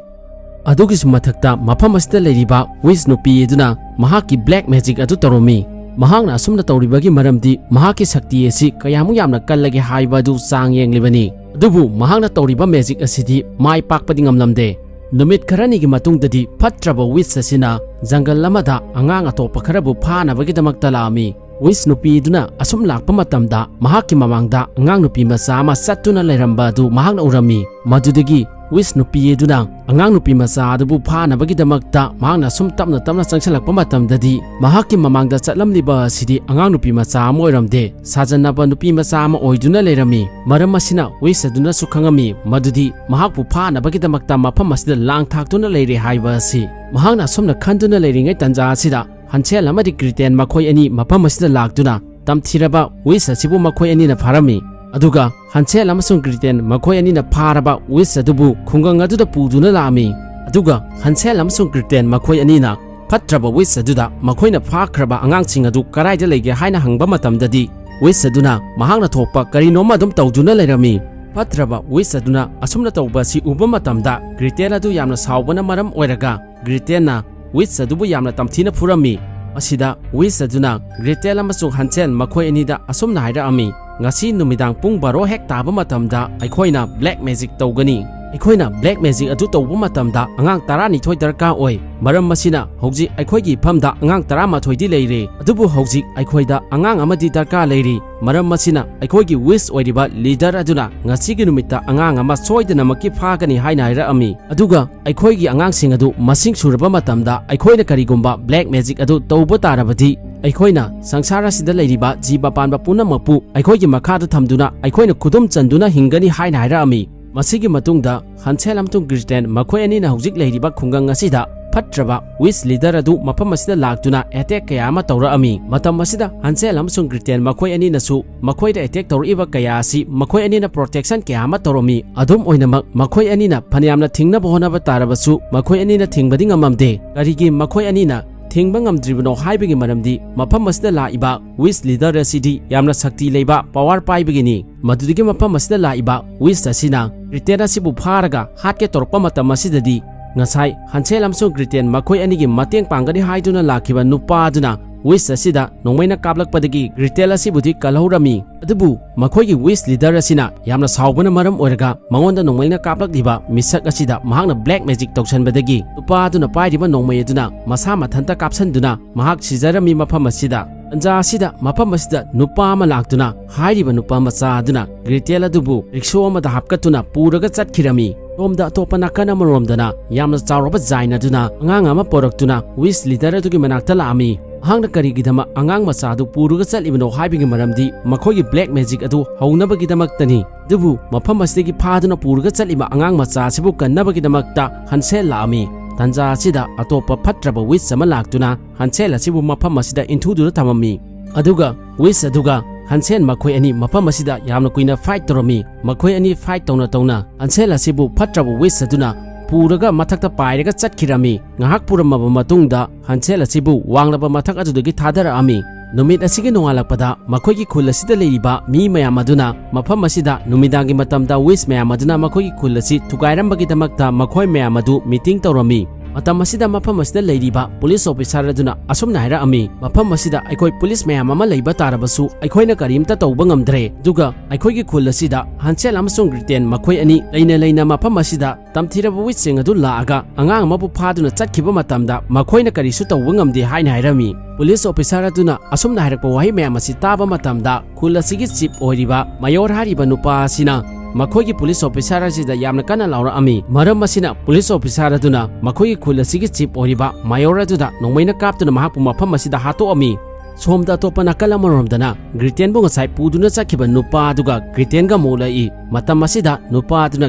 ꯑꯗꯨꯒꯤꯁꯨ ꯃꯊꯛꯇ ꯃꯐꯝ ꯑꯁꯤꯗ ꯂꯩꯔꯤꯕ ꯋꯤꯠꯁ ꯅꯨꯄꯤ ꯑꯗꯨꯅ ꯃꯍꯥꯛꯀꯤ ꯕ꯭ꯂꯦꯛ ꯃꯦꯖꯤꯛ ꯑꯗꯨ ꯇꯧꯔꯝꯃꯤ꯫ ꯃꯍꯥꯛꯅ ꯑꯁꯨꯝꯅ ꯇꯧꯔꯤꯕꯒꯤ ꯃꯔꯝꯗꯤ ꯃꯍꯥꯛꯀꯤ ꯁꯛꯇꯤ ꯑꯁꯤ ꯀꯌꯥꯃꯨꯛ ꯌꯥꯝꯅ ꯀꯜꯂꯒꯦ ꯍꯥꯏꯕ ꯑꯗꯨ ꯆꯥꯡ ꯌꯦꯡꯂꯤꯕꯅꯤ꯫ ꯑꯗꯨꯕꯨ ꯃꯍꯥꯛꯅ ꯇꯧꯔꯤꯕ ꯃꯦꯖꯤꯛ ꯑꯁꯤꯗꯤ ꯃꯥꯏ ꯄꯥꯛꯄꯗꯤ ꯉꯝꯂꯝꯗꯦ꯫ ꯅꯨꯃꯤꯠ ꯈꯔꯅꯤꯒꯤ ꯃꯇꯨꯡꯗꯗꯤ ꯐꯠꯇ꯭ꯔꯕ ꯋꯤꯁ ꯑꯁꯤꯅ ꯖꯪꯒꯜ ꯑꯃꯗ ꯑꯉꯥꯡ ꯑꯇꯣꯞꯄ ꯈꯔꯕꯨ ꯐꯥꯅꯕꯒꯤꯗꯃꯛꯇ ꯂꯥꯛꯑꯝꯃꯤ꯫ ꯋꯤꯁ ꯅꯨꯄꯤ ꯑꯗꯨꯅ ꯑꯁꯨꯝ ꯂꯥꯛꯄ ꯃꯇꯝꯗ ꯃꯍꯥꯛꯀꯤ ꯃꯃꯥꯡꯗ ꯑꯉꯥꯡ ꯅꯨꯄꯤ ꯃꯆꯥ ꯑꯃ ꯆꯠꯇꯨꯅ ꯂꯩꯔꯝꯕ ꯑꯗꯨ ꯃꯍꯥꯛꯅ ꯎꯔꯝꯃꯤ꯫ ꯃꯗꯨꯗꯒꯤ ꯋꯤꯁ ꯅꯨꯄꯤ ꯑꯗꯨꯅ ꯑꯉꯥꯡ ꯅꯨꯄꯤ ꯃꯆꯥ ꯑꯗꯨꯕꯨ ꯐꯥꯅꯕꯒꯤꯗꯃꯛꯇ ꯃꯍꯥꯛꯅ ꯁꯨꯝ ꯇꯞꯅ ꯇꯞꯅ ꯆꯪꯁꯤꯜꯂꯛꯄ ꯃꯇꯝꯗꯗꯤ, ꯃꯍꯥꯛꯀꯤ ꯃꯃꯥꯡꯗ ꯆꯠꯂꯝꯂꯤꯕ ꯑꯁꯤꯗꯤ ꯑꯉꯥꯡ ꯅꯨꯄꯤ ꯃꯆꯥ ꯑꯃ ꯑꯣꯏꯔꯝꯗꯦ, ꯁꯥꯖꯟꯅꯕ ꯅꯨꯄꯤ ꯃꯆꯥ ꯑꯃ ꯑꯣꯏꯗꯨꯅ ꯂꯩꯔꯝꯃꯤ꯫ ꯃꯔꯝ ꯑꯁꯤꯅ ꯋꯤꯁ ꯑꯗꯨꯅꯁꯨ ꯈꯪꯉꯝꯃꯤ ꯃꯗꯨꯗꯤ ꯃꯍꯥꯛꯄꯨ ꯐꯥꯅꯕꯒꯤꯗꯃꯛꯇ ꯃꯐꯝ ꯑꯁꯤꯗ ꯂꯥꯡ ꯊꯥꯛꯇꯨꯅ ꯂꯩꯔꯦ ꯍꯥꯏꯕ ꯑꯁꯤ꯫ ꯃꯍꯥꯛꯅ ꯑꯁꯨꯝꯅ ꯈꯟꯗꯨꯅ ꯂꯩꯔꯤꯉꯩ ꯇꯥꯟꯖꯥ ꯑꯁꯤꯗ ꯍꯟꯁꯦꯜ ꯑꯃꯗꯤ ꯒ꯭ꯔꯤꯇꯦꯟ ꯃꯈꯣꯏ ꯑꯅꯤ ꯃꯐꯝ ꯑꯁꯤꯗ ꯂꯥꯛꯇꯨꯅ ꯇꯝꯊꯤꯔꯕ ꯋꯤꯁ ꯑꯁꯤꯕꯨ ꯃꯈꯣꯏ ꯑꯅꯤꯅ ꯐꯥꯔꯝꯃꯤ꯫ ꯑꯗꯨꯒ ꯍꯟꯁꯦꯜ ꯑꯃꯁꯨꯡ ꯒ꯭ꯔꯤꯇꯦꯟ ꯃꯈꯣꯏ ꯑꯅꯤꯅ ꯐꯥꯔꯕ ꯋꯤꯁ ꯑꯗꯨꯕꯨ ꯈꯨꯡꯒꯪ ꯑꯗꯨꯗ ꯄꯨꯗꯨꯅ ꯂꯥꯛꯑꯝꯃꯤ꯫ ꯑꯗꯨꯒ ꯍꯟꯁꯦꯜ ꯑꯃꯁꯨꯡ ꯒ꯭ꯔꯤꯇꯦꯟ ꯃꯈꯣꯏ ꯑꯅꯤꯅ ꯐꯠꯇ꯭ꯔꯕ ꯋꯤꯁ ꯑꯗꯨꯗ ꯃꯈꯣꯏꯅ ꯐꯥꯈ꯭ꯔꯕ ꯑꯉꯥꯡꯁꯤꯡ ꯑꯗꯨ ꯀꯗꯥꯏꯗ ꯂꯩꯒꯦ ꯍꯥꯏꯅ ꯍꯪꯕ ꯃꯇꯝꯗꯗꯤ, ꯋꯤꯁ ꯑꯗꯨꯅ ꯃꯍꯥꯛꯅ ꯊꯣꯛꯄ ꯀꯔꯤꯅꯣꯝꯃ ꯑꯗꯨꯝ ꯇꯧꯗꯨꯅ ꯂꯩꯔꯝꯃꯤ꯫ ꯐꯠꯇ꯭ꯔꯕ ꯋꯤꯁ ꯑꯗꯨꯅ ꯑꯁꯨꯝꯅ ꯇꯧꯕ ꯑꯁꯤ ꯎꯕ ꯃꯇꯝꯗ ꯒ꯭ꯔꯤꯇꯦꯟ ꯑꯗꯨ ꯌꯥꯝꯅ ꯁꯥꯎꯕꯅ ꯃꯔꯝ ꯑꯣꯏꯔꯒ ꯒ꯭ꯔꯤꯇꯦꯟꯅ ꯋꯤꯁ ꯑꯗꯨꯕꯨ ꯌꯥꯝꯅ ꯇꯝꯊꯤꯅ ꯐꯨꯔꯝꯃꯤ꯫ ꯃꯁꯤꯗ ꯋꯤꯁ ꯑꯗꯨꯅ ꯒ꯭ꯔꯤꯇꯦꯟ ꯑꯃꯁꯨꯡ ꯍꯟꯁꯦꯜ ꯃꯈꯣꯏ ꯑꯅꯤꯗ ꯑꯁꯨꯝꯅ ꯍꯥꯏꯔꯛꯑꯝꯃꯤ, "ꯉꯁꯤ ꯅꯨꯃꯤꯗꯥꯡ ꯄꯨꯡ ꯕꯥꯔꯣ ꯍꯦꯛ ꯇꯥꯕ ꯃꯇꯝꯗ ꯑꯩꯈꯣꯏꯅ ꯕ꯭ꯂꯦꯛ ꯃꯦꯖꯤꯛ ꯇꯧꯒꯅꯤ꯫ ꯑꯩꯈꯣꯏꯅ ꯕ꯭ꯂꯦꯛ ꯃꯦꯖꯤꯛ ꯑꯗꯨ ꯇꯧꯕ ꯃꯇꯝꯗ ꯑꯉꯥꯡ ꯇꯔꯥꯅꯤꯊꯣꯏ ꯗꯔꯀꯥꯔ ꯑꯣꯏ꯫ ꯃꯔꯝ ꯑꯁꯤꯅ ꯍꯧꯖꯤꯛ ꯑꯩꯈꯣꯏꯒꯤ ꯏꯐꯝꯗ ꯑꯉꯥꯡ ꯇꯔꯥꯃꯥꯊꯣꯏꯗꯤ ꯂꯩꯔꯦ, ꯑꯗꯨꯕꯨ ꯍꯧꯖꯤꯛ ꯑꯩꯈꯣꯏꯗ ꯑꯉꯥꯡ ꯑꯃꯗꯤ ꯗꯔꯀꯥꯔ ꯂꯩꯔꯤ꯫ ꯃꯔꯝ ꯑꯁꯤꯅ ꯑꯩꯈꯣꯏꯒꯤ ꯋꯤꯁ ꯑꯣꯏꯔꯤꯕ ꯂꯤꯗꯔ ꯑꯗꯨꯅ ꯉꯁꯤꯒꯤ ꯅꯨꯃꯤꯠꯇ ꯑꯉꯥꯡ ꯑꯃ ꯁꯣꯏꯗꯅꯃꯛꯀꯤ ꯐꯥꯒꯅꯤ" ꯍꯥꯏꯅ ꯍꯥꯏꯔꯛꯑꯝꯃꯤ꯫ ꯑꯗꯨꯒ ꯑꯩꯈꯣꯏꯒꯤ ꯑꯉꯥꯡꯁꯤꯡ ꯑꯗꯨ ꯃꯁꯤꯡ ꯁꯨꯔꯕ ꯃꯇꯝꯗ ꯑꯩꯈꯣꯏꯅ ꯀꯔꯤꯒꯨꯝꯕ ꯕ꯭ꯂꯦꯛ ꯃꯦꯖꯤꯛ ꯑꯗꯨ ꯇꯧꯕ ꯇꯥꯔꯕꯗꯤ, ꯑꯩꯈꯣꯏꯅ ꯁꯪꯁꯥꯔ ꯑꯁꯤꯗ ꯂꯩꯔꯤꯕ ꯖꯤꯕ ꯄꯥꯟꯕ ꯄꯨꯝꯅꯃꯛꯄꯨ ꯑꯩꯈꯣꯏꯒꯤ ꯃꯈꯥꯗ ꯊꯝꯗꯨꯅ ꯑꯩꯈꯣꯏꯅ ꯈꯨꯗꯨꯝ ꯆꯟꯗꯨꯅ ꯍꯤꯡꯒꯅꯤ ꯍꯥꯏꯅ ꯍꯥꯏꯔꯛꯑꯝꯃꯤ꯫ ꯃꯁꯤꯒꯤ ꯃꯇꯨꯡꯗ ꯍꯟꯁꯦꯜ ꯑꯃꯁꯨꯡ ꯒ꯭ꯔꯤꯇꯦꯟ ꯃꯈꯣꯏ ꯑꯅꯤꯅ ꯍꯧꯖꯤꯛ ꯂꯩꯔꯤꯕ ꯈꯨꯡꯒꯪ ꯑꯁꯤꯗ ꯐꯠꯇ꯭ꯔꯕ ꯋꯤꯁ ꯂꯤꯗꯔ ꯑꯗꯨ ꯃꯐꯝ ꯑꯁꯤꯗ ꯂꯥꯛꯇꯨꯅ ꯑꯦꯇꯦꯛ ꯀꯌꯥ ꯑꯃ ꯇꯧꯔꯛꯑꯝꯃꯤ꯫ ꯃꯇꯝ ꯑꯁꯤꯗ ꯍꯟꯁꯦꯜ ꯑꯃꯁꯨꯡ ꯒ꯭ꯔꯤꯇꯦꯟ ꯃꯈꯣꯏ ꯑꯅꯤꯅꯁꯨ ꯃꯈꯣꯏꯗ ꯑꯦꯇꯦꯛ ꯇꯧꯔꯛꯏꯕ ꯀꯌꯥ ꯑꯁꯤ ꯃꯈꯣꯏ ꯑꯅꯤꯅ ꯄ꯭ꯔꯣꯇꯦꯛꯁꯟ ꯀꯌꯥ ꯑꯃ ꯇꯧꯔꯝꯃꯤ꯫ ꯑꯗꯨꯝ ꯑꯣꯏꯅꯃꯛ, ꯃꯈꯣꯏ ꯑꯅꯤꯅ ꯐꯅꯌꯥꯝꯅ ꯊꯤꯡꯅꯕ ꯍꯣꯠꯅꯕ ꯇꯥꯔꯕꯁꯨ ꯃꯈꯣꯏ ꯑꯅꯤꯅ ꯊꯤꯡꯕꯗꯤ ꯉꯝꯃꯝꯗꯦ꯫ ꯀꯔꯤꯒꯤ ꯃꯈꯣꯏ ꯑꯅꯤꯅ ꯊꯤꯡꯕ ꯉꯝꯗ꯭ꯔꯤꯕꯅꯣ ꯍꯥꯏꯕꯒꯤ ꯃꯔꯝꯗꯤ ꯃꯐꯝ ꯑꯁꯤꯗ ꯂꯥꯛꯏꯕ ꯋꯤꯁ ꯂꯤꯗꯔ ꯑꯁꯤꯗꯤ ꯌꯥꯝꯅ ꯁꯛꯇꯤ ꯂꯩꯕ, ꯄꯋꯥꯔ ꯄꯥꯏꯕꯒꯤꯅꯤ꯫ ꯃꯗꯨꯗꯒꯤ ꯃꯐꯝ ꯑꯁꯤꯗ ꯂꯥꯛꯏꯕ ꯋꯤꯁ ꯑꯁꯤꯅ ꯒ꯭ꯔꯤꯇꯦꯟ ꯑꯁꯤꯕꯨ ꯐꯥꯔꯒ ꯍꯥꯠꯀꯦ ꯇꯧꯔꯛꯄ ꯃꯇꯝ ꯑꯁꯤꯗꯗꯤ, ꯉꯁꯥꯏ ꯍꯟꯁꯦꯜ ꯑꯃꯁꯨꯡ ꯒ꯭ꯔꯤꯇꯦꯟ ꯃꯈꯣꯏ ꯑꯅꯤꯒꯤ ꯃꯇꯦꯡ ꯄꯥꯡꯒꯅꯤ ꯍꯥꯏꯗꯨꯅ ꯂꯥꯛꯈꯤꯕ ꯅꯨꯄꯥ ꯑꯗꯨꯅ wish ꯑꯁꯤꯗ ꯅꯣꯡꯃꯩꯅ ꯀꯥꯞꯂꯛꯄꯗꯒꯤ ꯒ꯭ꯔꯤꯇꯦꯜ ꯑꯁꯤꯕꯨꯗꯤ ꯀꯜꯍꯧꯔꯝꯃꯤ꯫ ꯑꯗꯨꯕꯨ ꯃꯈꯣꯏꯒꯤ wish leader ꯑꯁꯤꯅ ꯌꯥꯝꯅ ꯁꯥꯎꯕꯅ ꯃꯔꯝ ꯑꯣꯏꯔꯒ ꯃꯉꯣꯟꯗ ꯅꯣꯡꯃꯩꯅ ꯀꯥꯞꯂꯛꯂꯤꯕ ꯃꯤꯁꯛ ꯑꯁꯤꯗ ꯃꯍꯥꯛꯅ black magic ꯇꯧꯁꯟꯕꯗꯒꯤ ꯅꯨꯄꯥ ꯑꯗꯨꯅ ꯄꯥꯏꯔꯤꯕ ꯅꯣꯡꯃꯩ ꯑꯗꯨꯅ ꯃꯁꯥ ꯃꯊꯟꯇ ꯀꯥꯞꯁꯟꯗꯨꯅ ꯃꯍꯥꯛ ꯁꯤꯖꯔꯝꯃꯤ꯫ ꯃꯐꯝ ꯑꯁꯤꯗ, ꯇꯟꯖꯥ ꯑꯁꯤꯗ ꯃꯐꯝ ꯑꯁꯤꯗ ꯅꯨꯄꯥ ꯑꯃ ꯂꯥꯛꯇꯨꯅ ꯍꯥꯏꯔꯤꯕ ꯅꯨꯄꯥ ꯃꯆꯥ ꯑꯗꯨꯅ ꯒ꯭ꯔꯤꯇꯦꯜ ꯑꯗꯨꯕꯨ ꯔꯤꯛꯁꯣ ꯑꯃꯗ ꯍꯥꯞꯀꯠꯇꯨꯅ ꯄꯨꯔꯒ ꯆꯠꯈꯤꯔꯝꯃꯤ꯫ ꯁꯣꯝꯗ ꯑꯇꯣꯞꯄ ꯅꯥꯀꯟ ꯑꯃꯔꯣꯝꯗꯅ ꯌꯥꯝꯅ ꯆꯥꯎꯔꯕ ꯖꯥꯏꯟ ꯑꯗꯨꯅ ꯑꯉꯥꯡ ꯑꯃ ꯄꯣꯔꯛꯇꯨꯅ wish leader ꯑꯗꯨꯒꯤ ꯃꯅꯥꯛꯇ ꯂꯥꯛꯑꯝꯃꯤ꯫ ꯃꯍꯥꯛꯅ ꯀꯔꯤꯒꯤꯗꯃꯛ ꯑꯉꯥꯡ ꯃꯆꯥ ꯑꯗꯨ ꯄꯨꯔꯒ ꯆꯠꯂꯤꯕꯅꯣ ꯍꯥꯏꯕꯒꯤ ꯃꯔꯝꯗꯤ ꯃꯈꯣꯏꯒꯤ black magic ꯑꯗꯨ ꯍꯧꯅꯕꯒꯤꯗꯃꯛꯇꯅꯤ꯫ ꯑꯗꯨꯕꯨ ꯃꯐꯝ ꯑꯁꯤꯗꯒꯤ ꯐꯥꯗꯨꯅ ꯄꯨꯔꯒ ꯆꯠꯂꯤꯕ ꯑꯉꯥꯡ ꯃꯆꯥ ꯑꯁꯤꯕꯨ ꯀꯟꯅꯕꯒꯤꯗꯃꯛꯇ ꯍꯟꯁꯦꯜ ꯂꯥꯛꯑꯝꯃꯤ꯫ ꯇꯟꯖꯥ ꯑꯁꯤꯗ ꯑꯇꯣꯞꯄ ꯐꯠꯇ꯭ꯔꯕ wish ꯑꯃ ꯂꯥꯛꯇꯨꯅ ꯍꯟꯁꯦꯜ ꯑꯁꯤꯕꯨ ꯃꯐꯝ ꯑꯁꯤꯗ ꯏꯟꯊꯨꯗꯨꯅ ꯊꯝꯃꯝꯃꯤ꯫ ꯑꯗꯨꯒ wish ꯑꯗꯨꯒ ꯍꯟꯁꯦꯜ ꯃꯈꯣꯏ ꯑꯅꯤ ꯃꯐꯝ ꯑꯁꯤꯗ ꯌꯥꯝꯅ ꯀꯨꯏꯅ fight ꯇꯧꯔꯝꯃꯤ꯫ ꯃꯈꯣꯏ ꯑꯅꯤ fight ꯇꯧꯅ ꯇꯧꯅ ꯍꯟꯁꯦꯜ ꯑꯁꯤꯕꯨ ꯐꯠꯇ꯭ꯔꯕ wish ꯑꯗꯨꯅ ꯄꯨꯔꯒ ꯃꯊꯛꯇ ꯄꯥꯏꯔꯒ ꯆꯠꯈꯤꯔꯝꯃꯤ꯫ ꯉꯥꯏꯍꯥꯛ ꯄꯨꯔꯝꯃꯕ ꯃꯇꯨꯡꯗ ꯍꯟꯁꯦꯜ ꯑꯁꯤꯕꯨ ꯋꯥꯡꯂꯕ ꯃꯊꯛ ꯑꯗꯨꯗꯒꯤ ꯊꯥꯗꯔꯛꯑꯝꯃꯤ꯫ ꯅꯨꯃꯤꯠ ꯑꯁꯤꯒꯤ ꯅꯣꯡꯉꯥꯜꯂꯛꯄꯗ ꯃꯈꯣꯏꯒꯤ ꯈꯨꯜ ꯑꯁꯤꯗ ꯂꯩꯔꯤꯕ ꯃꯤ ꯃꯌꯥꯝ ꯑꯗꯨꯅ ꯃꯐꯝ ꯑꯁꯤꯗ ꯅꯨꯃꯤꯗꯥꯡꯒꯤ ꯃꯇꯝꯗ wish ꯃꯌꯥꯝ ꯑꯗꯨꯅ ꯃꯈꯣꯏꯒꯤ ꯈꯨꯜ ꯑꯁꯤ ꯊꯨꯒꯥꯏꯔꯝꯕꯒꯤꯗꯃꯛꯇ ꯃꯈꯣꯏ ꯃꯌꯥꯝ ꯑꯗꯨ meeting ꯇꯧꯔꯝꯃꯤ꯫ ꯃꯇꯝ ꯑꯁꯤꯗ ꯃꯐꯝ ꯑꯁꯤꯗ ꯂꯩꯔꯤꯕ police officer ꯑꯗꯨꯅ ꯑꯁꯨꯝꯅ ꯍꯥꯏꯔꯛꯑꯝꯃꯤ, "ꯃꯐꯝ ꯑꯁꯤꯗ ꯑꯩꯈꯣꯏ police ꯃꯌꯥꯝ ꯑꯃ ꯂꯩꯕ ꯇꯥꯔꯕꯁꯨ ꯑꯩꯈꯣꯏꯅ ꯀꯔꯤꯝꯇ ꯇꯧꯕ ꯉꯝꯗ꯭ꯔꯦ, ꯑꯗꯨꯒ ꯑꯩꯈꯣꯏꯒꯤ ꯈꯨꯜ ꯑꯁꯤꯗ ꯍꯟꯁꯦꯜ ꯑꯃꯁꯨꯡ ꯒ꯭ꯔꯤꯇꯦꯟ ꯃꯈꯣꯏ ꯑꯅꯤ ꯂꯩꯅ ꯂꯩꯅ ꯃꯐꯝ ꯑꯁꯤꯗ ꯇꯝꯊꯤꯔꯕ ꯋꯤꯠꯁꯤꯡ ꯑꯗꯨ ꯂꯥꯛꯑꯒ ꯑꯉꯥꯡ ꯑꯃꯕꯨ ꯐꯥꯗꯨꯅ ꯆꯠꯈꯤꯕ ꯃꯇꯝꯗ ꯃꯈꯣꯏꯅ ꯀꯔꯤꯁꯨ ꯇꯧꯕ ꯉꯝꯗꯦ" ꯍꯥꯏꯅ ꯍꯥꯏꯔꯝꯃꯤ꯫ Police officer ꯑꯗꯨꯅ ꯑꯁꯨꯝꯅ ꯍꯥꯏꯔꯛꯄ ꯋꯥꯍꯩ ꯃꯌꯥꯝ ꯑꯁꯤ ꯇꯥꯕ ꯃꯇꯝꯗ ꯈꯨꯜ ꯑꯁꯤꯒꯤ chief ꯑꯣꯏꯔꯤꯕ ꯃꯌꯣꯔ ꯍꯥꯏꯔꯤꯕ ꯅꯨꯄꯥ ꯑꯁꯤꯅ ꯃꯈꯣꯏꯒꯤ police officer ꯑꯁꯤꯗ ꯌꯥꯝꯅ ꯀꯟꯅ ꯂꯥꯎꯔꯛꯑꯝꯃꯤ꯫ ꯃꯔꯝ ꯑꯁꯤꯅ police officer ꯑꯗꯨꯅ ꯃꯈꯣꯏꯒꯤ ꯈꯨꯜ ꯑꯁꯤꯒꯤ chief ꯑꯣꯏꯔꯤꯕ ꯃꯌꯣꯔ ꯑꯗꯨꯗ ꯅꯣꯡꯃꯩꯅ ꯀꯥꯞꯇꯨꯅ ꯃꯍꯥꯛꯄꯨ ꯃꯐꯝ ꯑꯁꯤꯗ ꯍꯥꯠꯇꯣꯛꯑꯝꯃꯤ꯫ ꯁꯣꯝꯗ ꯑꯇꯣꯞꯄ ꯅꯥꯀꯜ ꯑꯃꯔꯣꯝꯗꯅ ꯒ꯭ꯔꯤꯇꯦꯟꯕꯨ ꯉꯁꯥꯏ ꯄꯨꯗꯨꯅ ꯆꯠꯈꯤꯕ ꯅꯨꯄꯥ ꯑꯗꯨꯒ ꯒ꯭ꯔꯤꯇꯦꯟꯒ ꯑꯃꯨꯛ ꯎꯂꯛꯏ꯫ ꯃꯇꯝ ꯑꯁꯤꯗ ꯅꯨꯄꯥ ꯑꯗꯨꯅ